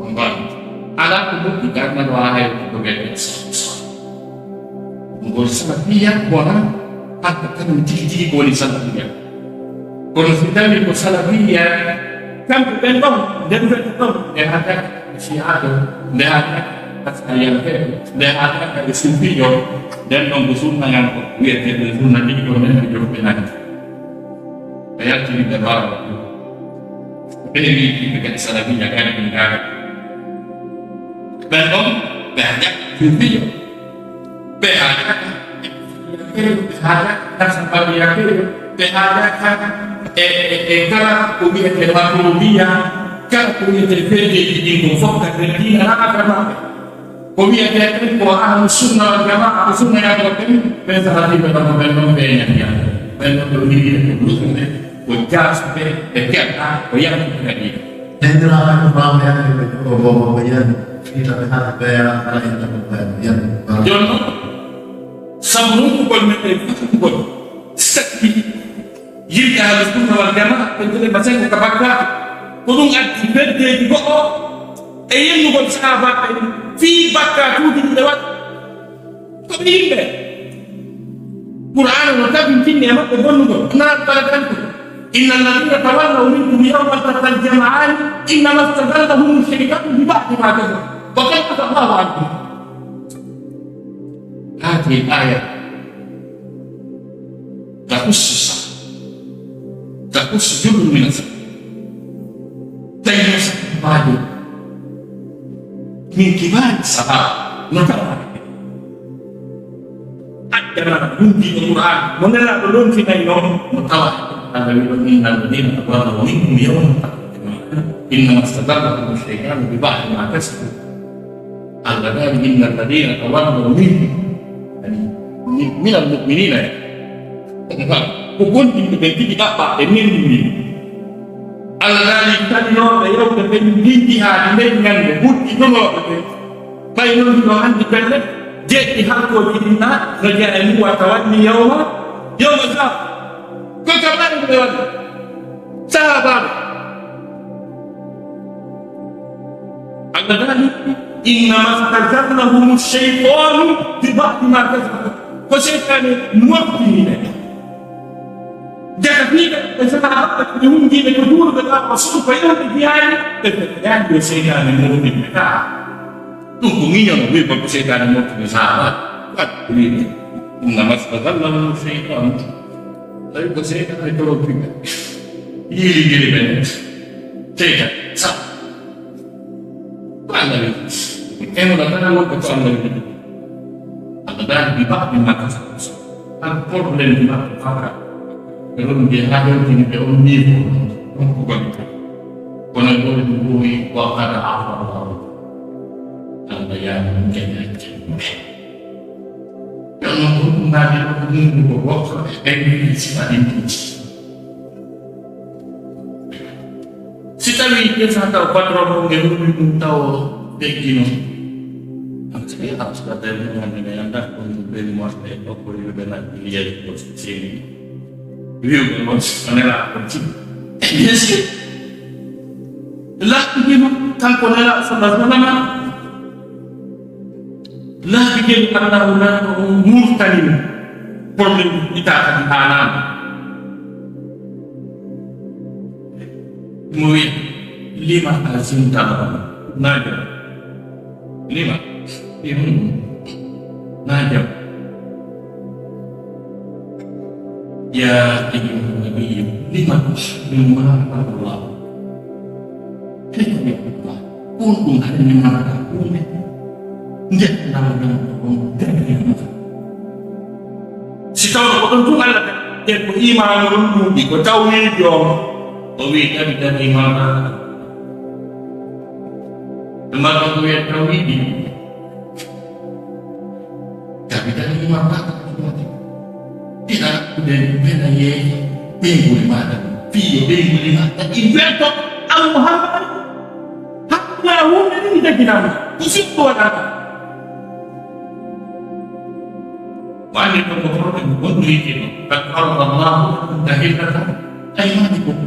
On mbaɗi. Alaa ko moƴƴi darnano haa hay ko ɓe salafi. Ngol salafiya wona hatta tan tigi tigi ko woni salafiya. Kono si tawi ko salafiya, kamɓe ɓen ɗon, nden ɓen ɗon, nde hatta si haa ɗo, nde hatta Asariyanke, nde haataka e suufiijo, nden ɗon ko sunnayanko, wiyeteeɓe sunna ɗiɗi ɗo nen ɓe jokki nani. Ɓe yaltini ɓe mbaawa. Ɓe wiyi yimɓe kadi salafiya kadi ɗum gaaka. Ɓen ɗon, ɓe haajaka suufiijo. Ɓe haajaka, ɓe haajaka, ɓe haajaka, ɓe haajaka e, e, e kala ko wiyetee maturidiya, kala ko wiyetee feddeeji ɗin ko fof kadi diina naata maɓɓe. Ko wiyetee ɓen ko ahlu sunna wal jamaa, ko sunnayankoɓe ɓen, ɓen salafiiɓe ɗon ko ɓen ɗon ɓe ñandiya. Ɓen ɗon ɓe wiide ko luɓɓuɓe, ko jaasuɓe, ɓe keɗɗa, ko yaltuɓe kadi. Nenndiraaɓe ko bawɗe hannde ɓe jogo boobo ko yen, fii taɓe hara ɓeya, hara en taɓa ɓeya, yen. Jooni noon, sabu runkugol men e fakkugol sakki yimɓe ahlu sunna wal jamaa, ɓe jele ma sengo ka bakkaatu. Ko ɗum addi feddeeji goɗɗo e yennugol sahaabaaɓe fii bakkaatuuji ɗi ɓe waɗi. Ko ɓe yimɓe. Qur'aana no tabintinni e maɓɓe bonnugol. Naa balagantu. إن الذين تولوا منكم يوم التقى الجمعان إنما استزلهم الشيطان ببعض ما كسبوا. وقد عفا الله عنهم. هذه الآية تخص الصحابة. تخص جل من الصحابة. Tawi no sahaabaajo min kibaari sahaaba no tawa. Ajjana, hundiiɗo Qur'aan, mo Nelaaɗo lontinay noon, mo tawa. Allah wi'i ɗon, إن الذين تولوا منكم يوم التقى الجمعان إنما استزلهم الشيطان ببعض ما كسبوا. Allah daali, إن الذين تولوا منكم, yani, min, من المؤمنين, ko gondinɓe ɓen tigi ɗaɓɓa e nendinɗi. Allah daali, talinooɓe yewte ɓen ndin jihaadi nden ñande, hudditonooɓe ɓen. Ɓay non hino anndi pelle, jeeɗiɗi halkooji ɗin na, no jeyaa e mum wa tawalli yawma, yawma zahab. Ko ka ɓaari ɓe waɗi. Sahaabaaɓe. Allah daali, إنما استزلهم الشيطان ببعض ما كسبوا. Ko seytaane moftini ɓe. Jaka fii ɓe, ɓe sahaabaaɓe, ɓe hundiiɓe ko juuluɓe ɓaawo suudu ko yewde jihaadi, ɓe fetaani yo seytaane moftini ɓe. Kaa. Ɗum ko ŋiñono, wiy ko ko seytaane moftini sahaabaaɓe. Ko addi ko wiy ɗum. إنما استزلهم الشيطان. Tawi ko seytaane torottiɓe. Yiilidiri ɓe nen. Seytaane, sa. Ko Allah wiy. En wala tan wonɓe ko Allah wiy. Allah daali ببعض ما كسبوا. An problème ji maɓɓe faka. Ɓe ɗon mbiya haa yewtini ɓe on niveau. Ɗon ko gonɗi tan. Kono e ɗo ɗum ɗumi وقد عفا الله. Allah yaani min kadi accani. Kono ɗum ɗum naati ɗo ko ɗum ko goɗɗo e ɓen sifa ɗin ɗin. Si tawii ngesa taw patron o nge huuwi ɗum taw ɓeggino. Am si a suka tawi mo hande ne anda ko ɗum ɓe mo e ɗo ko yo ɓe na liya ko sini. Wi'uɓe on, o Nelaaɗo on tigi. Bien sûr. Laɓɓiɗima kanko Nelaaɗo sallallahu alaihi wasallam. Laabi gel Allahu nan ko on murtani mo. Problème ita kadi haanaama. Mo wiya, lima azinta lahum. Naa jam. Lima? Ihum. Naa jam. Ya ayyuhan nabiyyu, lima tuharrimu ma ahalla Allah. Hikma Allah. Ɗum ɗum hannde mbaɗata ɗum. Nde Allah nan ko on darni mata. Si tawno ko ɗon tun Allah tan, e ko imaanu ɗum ɗuuɗi, ko tawhiidi on, o wi'i tabi tabi mata. Ɓe mbaɗa ko wiya tawhiidi. Tabi tabi mata. Ina ɗen bena yeeyi ɓeynguuli mata. Fiyo ɓeynguuli mata. I welto Al Muhammad. Hakkunde huunde ɗin jaginama. Ko sikku waɗata. Ko anndi ɗum ko problème wonɗo yiɗi ɗo. Qad farada Allahu lakum tahillata aymanikum.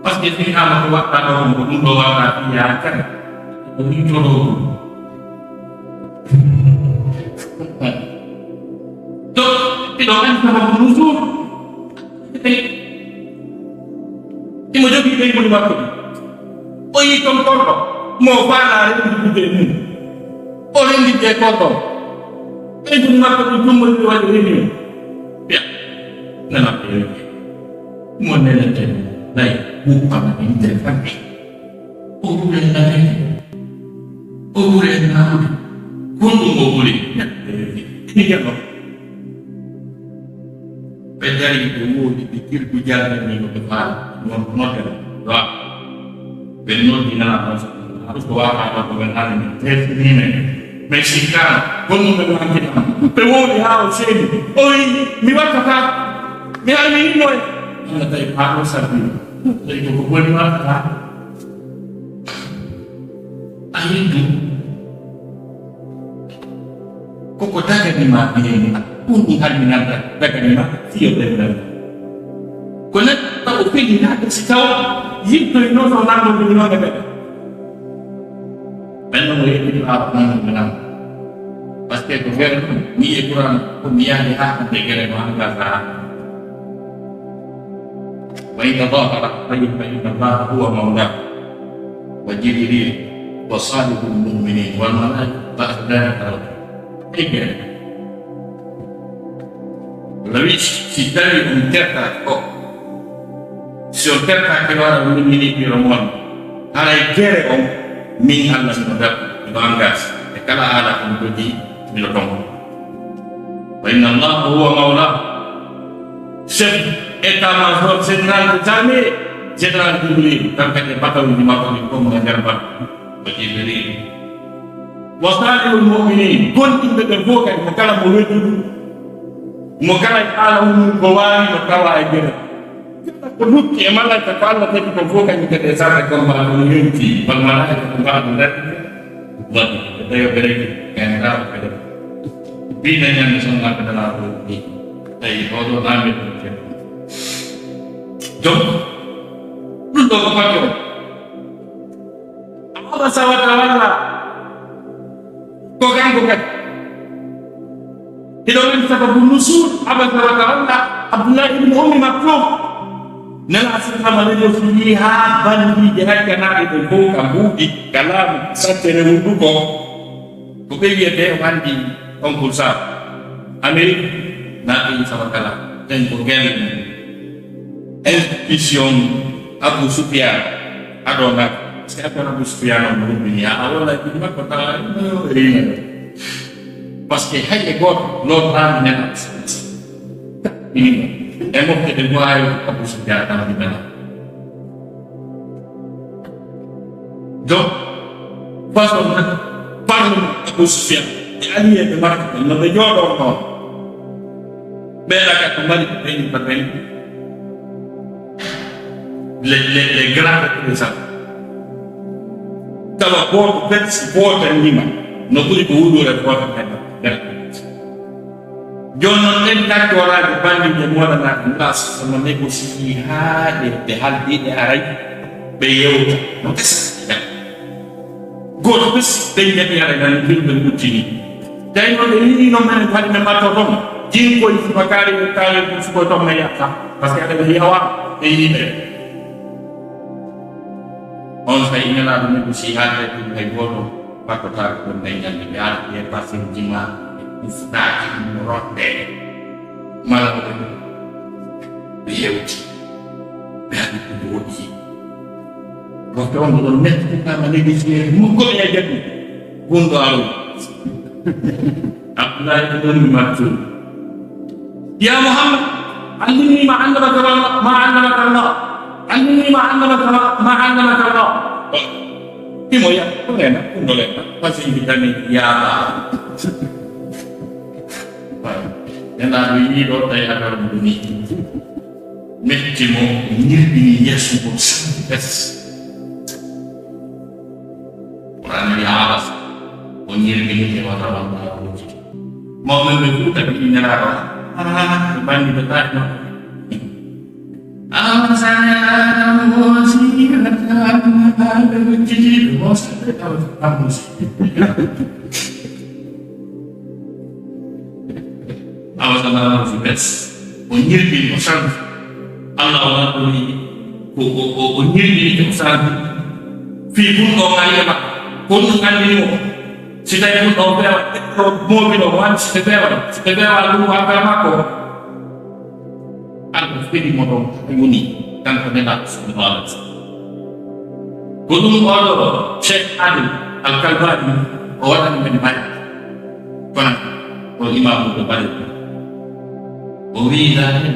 Parce que si hama ko waɗɗa ɗo ko ɗum ɗo waɗɗa fiya kan. Ko ɗum joɗo ɗum. Donc, iɗo anndi sababu nuzul. Imo jogii ɓeynguuli makko ɗi. O yii ton korɗo mo faalaare ɗum joggude e mum. O rendi je ko ɗon. Ɓeydude makko ɗum jummorde waɗi reunion. Ɓiya. Nana ɓe reunion. Mo nenete lay wuppana min nder kamɓe. O ɓuri en nanede. O ɓuri en nanude. Honɗum o ɓuri? Ni jalo. Ɓe dari ɓe woodi ɓe kirgu jannde min no ɓe faala. Non nodde ɗo. Ɓe noddi nana ɗon. Ko wata ɗo ko ɓe nani min. Tefini men. Men sikkano. Honno ɓe wanti ɗam. Ɓe woodi haa o seedi. O wi mi wattata. Mi hay mi yinno e. Alla tawi haa ɗo sabbi. Tawi ko ko boni wattata. A yiddu. Koko dagani ma ɓeeni, ɗum ɗum harminanta dagani ma fiyo ɓenndal. Ko neɗɗo o fini naata si taw yiddoy noon o nanndondiri noon e ɓen. Ɓen noon o yetti ɓaawo nanndondiri noon. Parce que ko gere ɗum, mi yi'e Qur'an, ko mi yaali haa hannde gere no anndaa ka haa. وإن تظاهر عليه فإن الله هو مولاه وجبريل وصالح المؤمنين والملائكة بعد ذلك رفيقا. Lawi si tawi on tertaaki ko, si on tertaaki wara on miñini biro mon, haray gere on, min Allah mino dab, mino engage e kala haala ko mi jogii, mino tomo. Wa inna Allah huwa mawla. Chef état-major général des armées, général Jibril, tan kadi e batawuji makko ɗi fof mo nder mbaɗa. Wa Jibril. Wa salihul mu'minin, gonɗinɓe ɓe fof kadi, mo kala mo weddudu, mo kala e haala mum ko waawi, no tawa e gere. Ko lutti e malaika ko Allah tagi ko fof kadi kadi e sarɗe combat ɗum yonti, wal malaika ko mbaɗa ɗum rek. Waɗi, ko tawi ɓe regi, en ndawa kadi. Bina ñande son ngarta dala ko ni. Tawi oɗo nami ɗum kadi. Donc, ɗum ɗo ko fati on. Abasa wa tawalla. Ko kanko kadi. Hiɗo andi sababu nusul, abasa wa tawalla, Abdullah ibn Ummi Maktum. Nela sallama négocier haa bandiije rakkanaaɗe ɓe fof ka mbuuɗi, ka laamu, sattere hunduko. Ko ɓe wiyetee o anndi oncle Sam. Amérique, naati sama kala. Ɓen ko gel institution Abu Sufyan. Ado na, parce que Abu Sufyan on mo rumbini, a wala ki makko tawa, no, e, parce que hay e gooto, loolu ran nen Abu Sufyan. E mofte de mo ay Abu Sufyan tan di mena. Donc, façon na, parlement Abu Sufyan, e allié de marque, no ɓe jooɗoo noon. Ɓe ɗaga ko mari ko ɓen ko ɓen. Les, les, les grands représentants. Tawa gooto pet si gooto nima, no ɓuri ko wuɗure gooto kadi. Jooni noon, ɗen dakkoraaji banndije moɗanaaka, nula sono négocier haa ɗe, ɗe haldi, ɗe aray, ɓe yewta. No ɓe sasita. Gooto bes, ɓe njaɓi aray, nan mbiyuɓe luttini. Tawi noon ɓe yii noon menen ko haɗi men matto toon. Jinkoy subakaari, tawi ko suko toon men yatta. Parce que aɗa ɓe yawa, ɓe yii ɓe. On sa ina laaɗo négocier haa tawi ɗum hay gooto. Pattotaako ɗum ɓe ñande ɓe arti e basin jima, ɓe ufnaaki ɗum rotde. Mala ɓe ɓe yewti. Ɓe haɗi ko ɓe woɗɗi. Wonto on ɗon metti kama négocier mukko ɓe e jaɓi. Gunɗo aru. Abdullahi ibn Ummi Maktum. يا محمد، علمني ما علمك الله، ما علمك الله. علمني ما علمك الله، ما علمك الله. Imo ya, ko nena, ko ndolena, parce que mi tani ya. Nena do yi do tay agar duni. Metti mo, ñirɓini yeeso ngo santi pes. Qur'an wi haala o ñirɓini e wata wata. Mawɓe ɓe fof kadi ɓe nelaaɗo. Ah, ɓe banndi ɓe taati makko. Awa sa yalamu sirata ɓe jiji ɓe mosa ɓe tawa amusi. Awa sa yalamu si bes. O ñirɓini o santi. Allah o naɗɗoni ko o ñirɓini o santi. Fii bun ɗo ngari e makko. Ko ɗum anndini mo. Si tawi ɗum ɗo feewa, ɗo mooɓi ɗo wani, si ɓe feewa, si ɓe feewa ɗum ko affaire makko. Alla fedi mo ɗon, hay woni, kanko Nelaaɗo sallallahu alaihi wasallam. Ko ɗum oɗo Cheikh Adil Al Kalbani o waɗani men baya. Kono o imaamu ɗo bale. O wiyi, "Laaɗen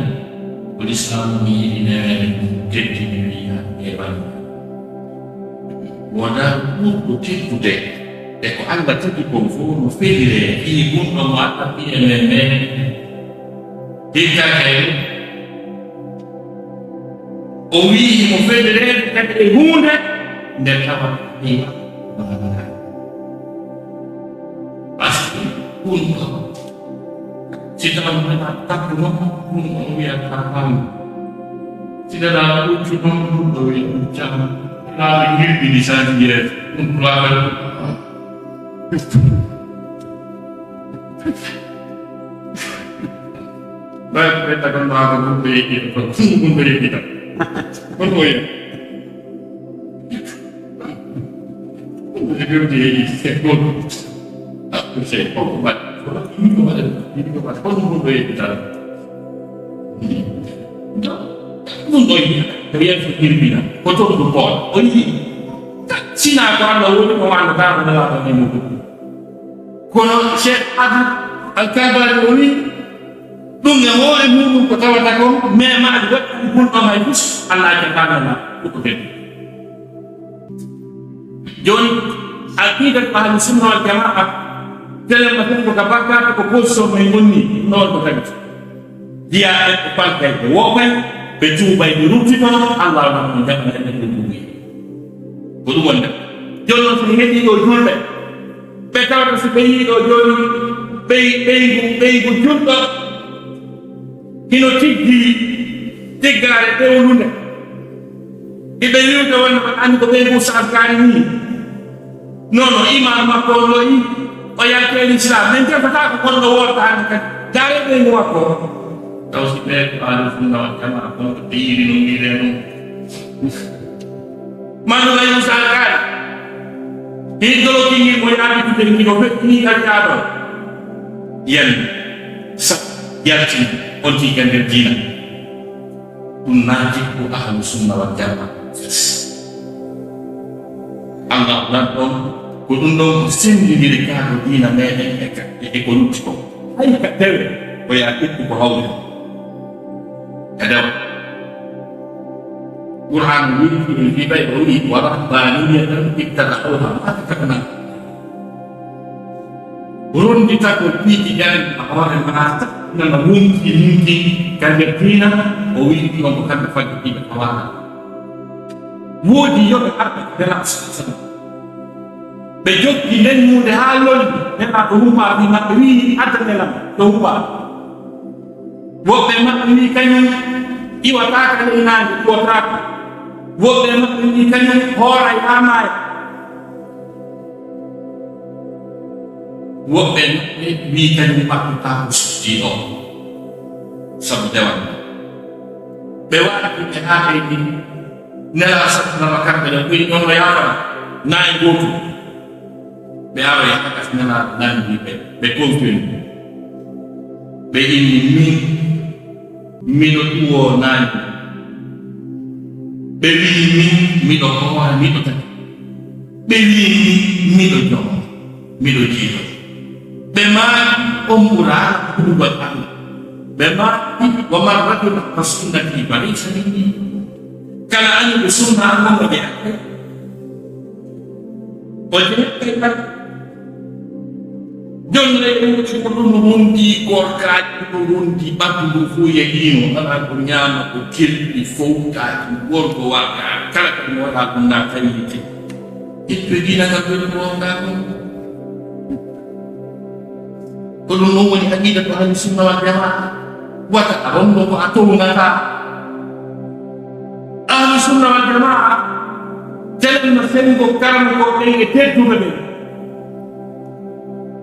ko Lislaamu mi yiɗi newere mum teddini wiya e ɓanndu. Wonaa ɓurɗo teddude e ko Alla tagi kon fof no feliree fii gunɗo mo Alla fii e men men hikka kay." O wiyi himo felireede kadi e huunde nde tawa ɗi. Parce que ɗum ɗo, si tawa mona takko noon, ɗum ɗo wiyata haawi. Si nana ɓuccu noon, ɗum ɗo wiya ɗum jam. Laaɓi ngirɗi ɗi saati yeeso, ɗum laaɓal. Ɓay ɓe tagon maa ko ɗum ɓe yiɗi, ko ɗum ɓe yiɗi tan. Kono o yiya. Ɗum ɗo yiya, ko yeeso tribunal, ko toon ɗo koon. O yii, sinaa ko Alla woni, ko wano kaa ko Nelaaɗo men ɗum. Kono Cheikh Abdou Al Kalbani o wii, ɗum e hoore muɗum ko tawata kon, memaali waɗɗi ɗum ɗon hay fus, Alla accataa ma ko ɓe. Jooni, aqiidatu ahli sunna wal jamaa, telen ma ko ka bakkaatu ko position men ngonni, noon ko tagi. Jiyaa ɓe ko palkay ɓe woɓɓay, ɓe tuubay, ɓe ruttito, Alla wona ko jaɓa ɓe ɗum ɗum. Ko ɗum woni. Jooni noon, so en heɗii ɗo julɓe, ɓe tawata so ɓe yii ɗo jooni, ɓey-, ɓeygu, ɓeygu julɗo, hino tiggi tiggaare ɗewnunde. Iɓe wiwde wonde ko anndi ko ɓeygu Sankara nii. Non, non, iman makko on ɗo yi, o yalti e Islam. Men tefataa ko gonɗo woorta hannde kadi. Daare ɓeygu makko. Taw si ɓe ko ahlu sunna wal jamaa, kono ko ɓe yiɗi no mbiɗen ɗum. Manu ɓe Musa Alkaali. Hii dolo kingir mo yaami tude kino fe, ni kadi yaɗo. Yen, sa, yalti, on ti kan nder diina. Ɗum naati ko ahlu sunna wal jamaa. Allah nan ɗon, ko ɗum ɗon ko senndindiri kaa ko diina meɗen e ka, e ko lutti ko. Hay ka tewe, ko yaa ƴettu ko hawri. Ka dewa. Qur'an wi'i, fi ɓay o wi'i, "Wa rahbaniyatan ibtada'uha ma katabna." Ronditagol piiji ƴaari a hoore maa, nana wonki mum ki ka nder diina, o wi'i ɗum ko kamɓe faggidiiɓe Tawraata. Woodi yoɓe arɓe Nelaaɗo sallallahu alaihi wasallam. Ɓe jokki nden huunde haa lolli, Nelaaɗo huɓaa fii maɓɓe, wi'i, "Adda Nelaaɗo, to huɓaa." Woɓɓe maɓɓe wi'i kañum iwataaka ley naange, iwataaka. Woɓɓe maɓɓe wi'i kañum hooray haa maaya. Woɓɓe maɓɓe wi'i kañum ɓaɗɗotaako sujjiiɗo on. Sabu dewal. Ɓe waɗi ɓe haa ɓe ni Nelaaɗo sallallahu alaihi wasallam kamɓe ɗon, ɓe wi'i ɗon no yaafana. Naange gooto. Ɓe aroyi haka si Nelaaɗo nanndi ɓe, ɓe konfirme. Ɓe inni min, miɗo ɗuwoo naange. Ɓe wi'i min, miɗo hoora, miɗo taki. Ɓe wi'i min, miɗo jomo, miɗo jiido. Ɓe maaki, on ɓuraano huɗugol Allah. Ɓe maaki, wa man raghiba an sunnati fa laysa minni. Kala annduɗo sunna an, on mo jeyaaka. O jeyaaka kadi. Jonde ɗuuɗi ko ɗum rondi, korkaaji ɗum rondi, ɓanndu ndu fof yahiino, alaa ko ñaama, ko kelɗi, fowtaaji, worgo, warga, kala kadi mo waɗa ɗum na tawi yiite. Ittude diina kam ɓe ɗum wonda ɗum. Ko ɗum ɗum woni aqidatu ahli sunna wal jamaa. Wata a rondo ko a townataa. Ahlu sunna wal jamaa, telen no sengo karamokooɓe ɓen e tedduɓe ɓen.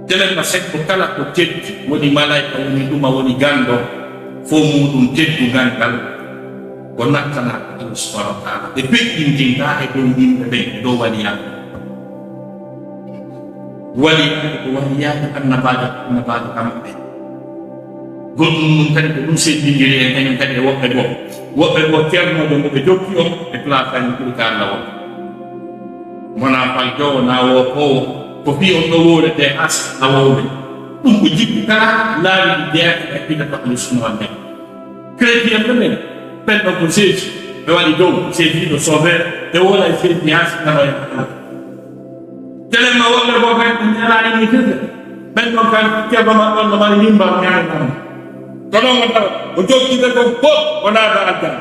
Telen no sengo kala ko teddi, woni malaika, woni ɗuma, woni ganndo, fof muuɗum teddungal ngal ko nattanaa ko Allah subhanahu wa taala. Ɓe feƴƴintintaa e dow yimɓe ɓen, e dow waliyaaɓe. Waɗi ko waɗi yaade annabaajo, annabaajo ka maɓɓe. Goɗɗum ɗum kadi ko ɗum seedindiri en kañum kadi e woɓɓe goo. Woɓɓe goo ceernooɓe mo ɓe jokki on e place aji ɓuri ka Allah won. Wona fal jowo na wo kowo, ko fii on ɗo wowlete as na wowle. Ɗum ko jikku kala laawi ɗi jeeya e ɓiɗa to ahli sunna wal jamaa. Chrétien ɓe ɓen, ɓen ɗon ko seedi, ɓe waɗi dow, seedi ɗo soofeere, ɓe wowla e seedi haa si nanoya. Telen ma woɓɓe goo kadi ɓe ñaala ini firde, ɓen ɗon kan ceerno maɓɓe on no mari mimbar ñaala nano. Ko ɗon o tawa, o jokki ɓe ko fof o naata aljanna.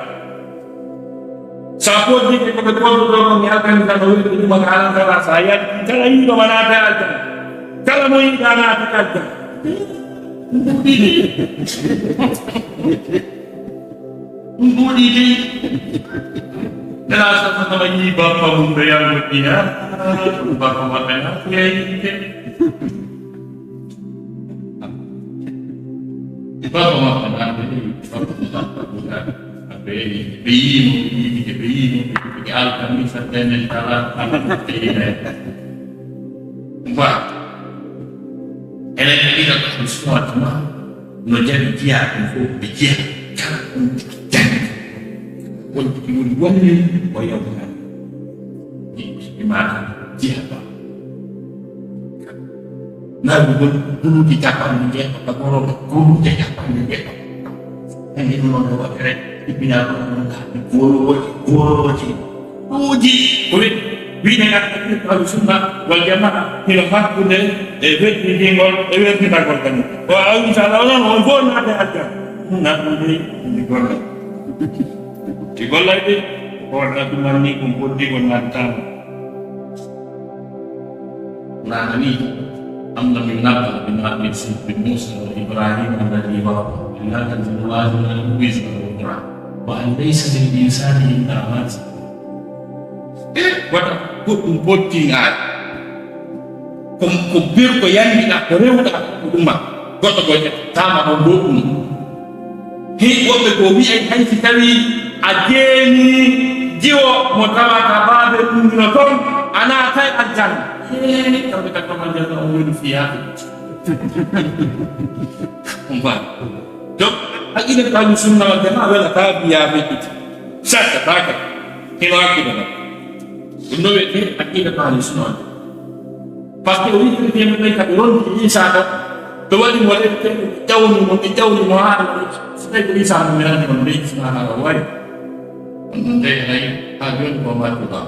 Sa foddike ko ɓe koddotoo ko mi alkani tan o wiyde ɗum ko alamtara sa yalti kala yiiɗo ma naata aljanna. Kala mo yiɗa naata aljanna. Ɗum ɗiɗi. Ɗum ɗuuɗi de. Nela sa sama yi bappa mum ɓe yango ɗiya. Bappa maɓɓe na fiyayde. Baba makko na ɓe ɓe yiimo ɓe yiɗike ɓe yiimo ɓe alkamisa ɓenen tala ɓe yiɗa. Ba enen ɓe ɗiɗa ko ɗum suwatuma no jaɓi jiya ɗum fof ɓe jiya kala ɗum janngi wonti ɗi woni wonni o yewtata ɗi ɗi maata jiya ba. Nawi gol guluji capanɗe jeeɗiɗo ka goroɗo guluji capanɗe jeeɗiɗo. Ene ɗum noon waɗere ibina ɗum noon golooji golooji ɗuuji ko wi wiide ngarta ahlu sunna wal jamaa hino hakkunde e weddidingol e werdinagol kañum o awi inchallah onon on fof naade aljan naɗum de ndi golla ndi gollay de o waɗa ɗumanni ko mboddigol naade tama Nani, am lam yunabba bima fi suhufi Musa wa Ibrahim alladhi wafa, alla taziru waziratun wizra ukhra, wa an laysa lil insani illa ma sa'a. E wata goɗɗum bottingaade. Ko ko birko yangiɗa ko rewɗa ko ɗum ma goɗɗo ko ƴettama on ɗo ɗum. Hii woɓɓe ko wi'ay hay si tawi a jeeni jiwo mo tawata baabe ɗum no toon a naatay aljanna. Kamɓe kam aljanna on woni fiyaɓe. Umba donc aqida ko ahlu sunna wal jamaa wela ka biya be ɓiti sakka taka hino aqida no ɗum no wiyete aqida ko ahlu sunna wal jamaa. Par ce que o yimɓe ɓe kaɓe ronki isa ɗo ɓe waɗi mo lepte ɓe ƴawni mo ɓe ƴawni mo haa so tawi ko isa mo mi rani on ɓe isma haa o wawi on ɗum ɓe hay haa joni ko matuɗa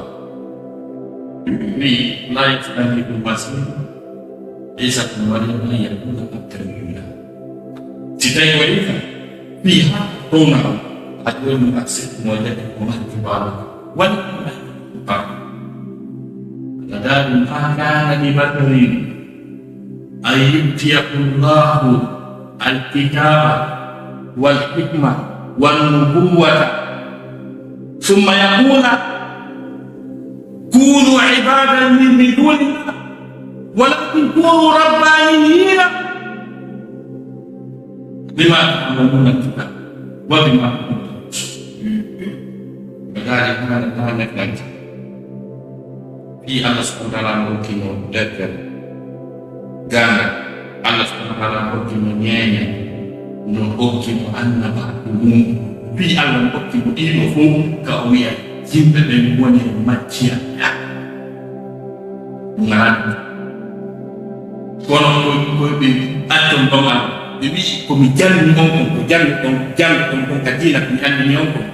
wi la yastahidu masih isa ko mari an yakuna abdan lillah si tawi ko isa fii haa towna on a joni a sikkumo jaɓi ko mari kibaru wani ko mari kibaru Kadhalika ma kana li basharin an yu'tiyahu Allahu al-kitaba wal hikmata wan nubuwwata thumma yaqula kunu ibadan li min dunillah walakin kunu rabbaniyina bima ta'allamuna al-kitaba wa bima kuntum tadrusun. Kadhalika ma kana li basharin Fii Allah subhanahu wa ta'ala no hokkimo deftere ganda Allah subhanahu wa ta'ala no hokkimo ñeeñe no hokkimo annabaaku mum fii Allah no hokkimo ɗiɗo fof ka o wiya yimɓe ɓen woni macciya ɗum alaa kono koy koy ɓe accon ɗon Allah ɓe wi'i ko mi janni on kon ko janni on janni on kon ka diina ko mi anndini on kon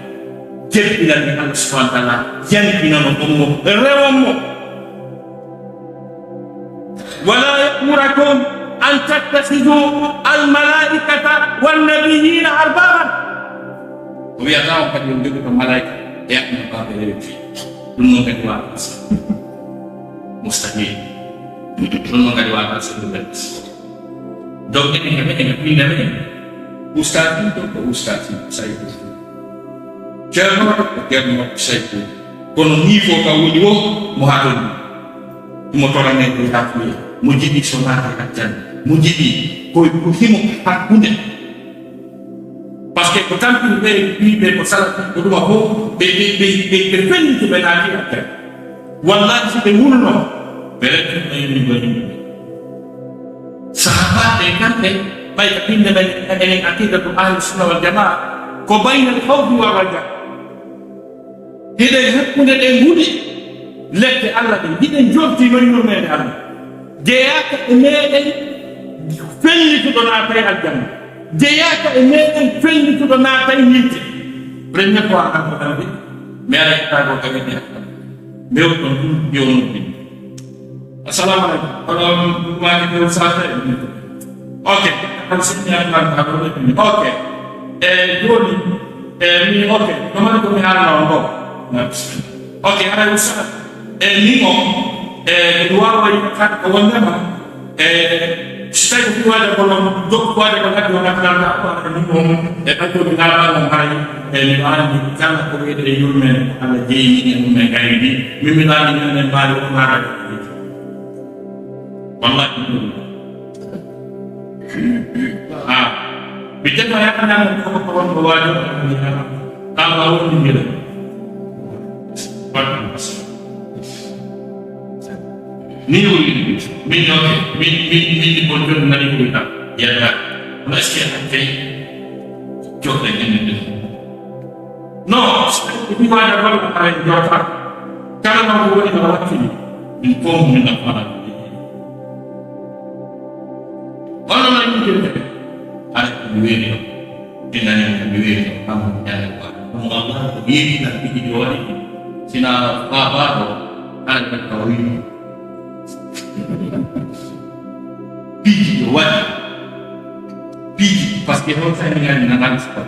Jebbilani Allah subhanahu wa ta'ala yankinano on mo rewon mo. ولا يأمركم أن تتخذوا الملائكة والنبيين أربابا. O wiyata on kadi on jogoto malaika e annabaaɓe rewti ɗum noon kadi waɗa mustahil ɗum noon kadi waɗa sirri donc enen e meɗen e pinde meɗen ustaas ɗum ɗon ko ustaas sayko ceerno waɗa ko ceerno waɗa sayko kono ni fof ka woni o mo haɗon mo torane ko yafuye mo jiɗi so naati accan mo jiɗi koye ko himo hakkunde parce que ko tampin ɓe wiɓe ko sala ko ɗuma fof ɓe ɓe ɓe ɓe ɓe fenniti ɓe naati accan wallahi si ɓe wulno ɓe retta ɓe yimɓe yimɓe Ɗe kamɗe, ɓay ka pinnde men, enen aqidatu ahli sunna wal jamaa, ko baynal khawfi war raja. Hiɗen hakkunde ɗen huɗi lepte Allah ɗen, hiɗen jorti no yurmeende Allah. Jeyaaka e meɗen fellituɗo naatay aljanna. Jeyaaka e meɗen fellituɗo naatay yiite. Premier fois kan ko ɗan de, mi ara ittago ka wiɗi Allah. Mbewton ɗum yo noddin. Assalamu alaikum. Kono maaki ɗo sata. Ok. An sini an man ka ɗo. Ok. E joni, e mi, ok. No mari ko mi haalno on ɗo. Ok, ara usa. E ni mo, e mi wawa kat ko wondema. E si tawi ko waɗa ko non, do ko waɗa ko ladde on atlanta ko waɗa ni mo. E ɓaddo mi naɓa on haray. E mi waɗi kala ko wiyete yurmen ko Allah jeyni e mum e gayni. Min mi ɗaani men en mbaali ko naɗa. Wallahi. Ah. Bi jama ya kana ko ko ko ko wajo. Kama woni mira. Ni woni min yo min min min di bonjon nani ko ta. Ya da. Mas ya kai. Jokka ni. No, mi waɗa golle hara e jooɗa. Kala ma ko woni no wattini, min fof min nafaana. Hono no yimɓe ɓe? Hara ko mi weeri ɗo. Ɓe nani ko mi weeri ɗo. Amma mi ñande ko waɗi. Ɗum Allah ko yeeɗi tan piiji ɗi o waɗi ɗi. Sina faabaaɗo, hara ɓe taw yimɓe. Piiji ɗi o waɗi. Piiji, parce que on sa ni ngani na ngani sport.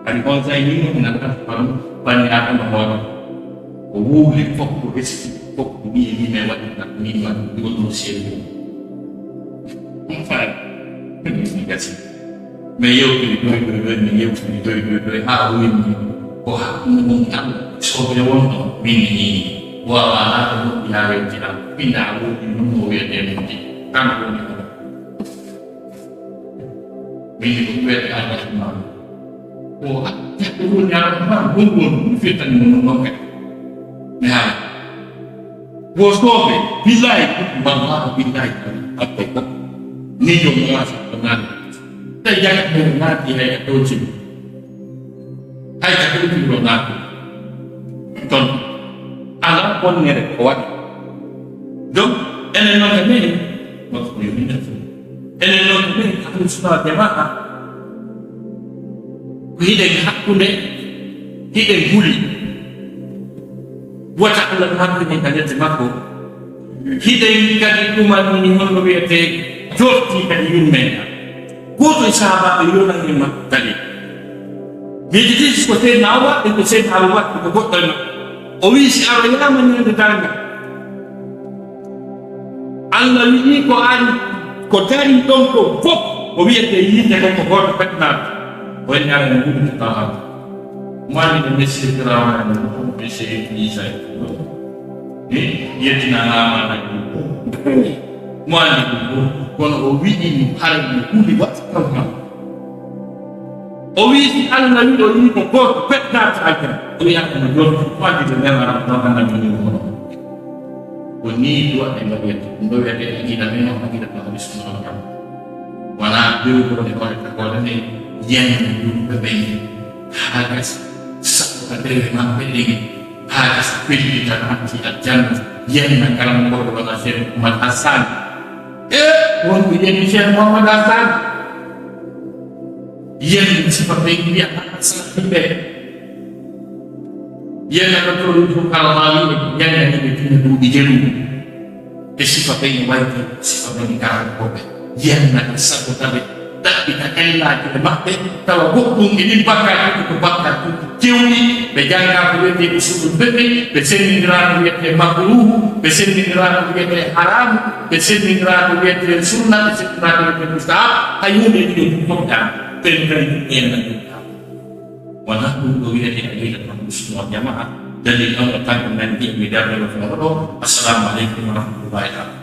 Kadi on sa ni mo na ngani sport. Bani Adama hono. O wuuli fof ko resti, fof ko wi'i ni me waɗi na ni waɗi ɗum no seeɗi. Ɗum fayi. Ɗum gasi. Mi yewtini doy doy doy, mi yewtini doy doy doy, haa o winndi ko hakkunde mum e Allah. Soɓe wonno min ni, wawa laata moƴƴi haa wewti am. Pinda a woodi nun no wiyete min di. Kanko woni ko. Min ko wiyete Allah Rahman. Ko hakkunde woni Allah Rahman, gonɗo ɗum firtani mo non kadi. Mi haala. Wo soɓe, billahi, wallahi, billahi, aɓɓe ko. Ni yo mo wasa ko nani. Tawi jaka mo naati hay ka tawti. Hay ka tawti mo naati. Ton, ala bonnere ko waɗi. Donc, enen noon ko min, makko ko yo min ɗaɓɓu. Enen noon ko min, ahlu sunna wal jamaa, ko hiɗen hakkunde, hiɗen huli. Wata Allah hakkini ka ledde makko. Hiɗen kadi ɗumanni honno wiyete jorti kadi yummen. Gooto e sahaabaaɓe yonani makko kadi. Miiji tigi ko Seydina Umar, e ko Seydina Abu Bakr, ko goɗɗo e maɓɓe. O wi'i, si aroyaama ñande darnga, Allah wi'i ko ari, ko dari ɗon ko fof, o wiyete yiite ko ko gooto fetnaade. O en ara en gudu ko tawaade. Mo anndi ko Messi Firawna en, Messi Isa en. Ni yettina laamaade ɗum. Mo anndi ɗum fof, kono o wi'i mo haray mo huli waɗi kam kam. O wi'i si Allah wi'i o yi'i ko gooto fetnaade aljanna. O wi'a ko no jooɗi, ko anndi ɓe ndewa ɗum ɗon annabi mum hono. Ko nii duwaɓe mbaɗirta. Ɗum ɗo wiyetee aqida men o, aqida ko Ahlu Sunna wal Jamaa. Wonaa bewgol e hoore tagoore nde yenna yumɓe ɓen haa gasa sabu ka dewe maɓɓe ɗen haa gasa fellita naatti aljanna yenna kala mo goɗɗo wona Cheikh Oumar Hassane. E wonɓe yenni Cheikh Mohammad Hassane. Yen sifa ɓe mbiya Hassane ɓe. Yen no ɗo ɗum Karamawi e yen no ɓe tuma duuɓi jeru. E sifa ɓe wayti sifa ɓe karankoɓe. Yen no sago taɓe ɗaɓɓita kallaaji e maɓɓe tawa goɗɗum e ɗin bakkaatuuji ko bakkaatuuji kewɗi. Ɓe jannga ko wiyetee usulul fiqhi, ɓe senndindira ko wiyetee makruuhu, ɓe senndindira ko wiyetee haraamu, ɓe senndindira ko wiyetee sunna, ɓe senndindira ko wiyetee mustahab. Hay huunde e ɗiɗo ɗum fof daama. Ɓen kadi ɗum yen no ɗum daama. Wonaa ɗum ɗo wiyetee aqida ahlu sunna wal jamaa, dalil on o tan ko nanndi e mi darnde ɗo fewndo ɗo. Assalamu aleykum wa rahmatullahi taala.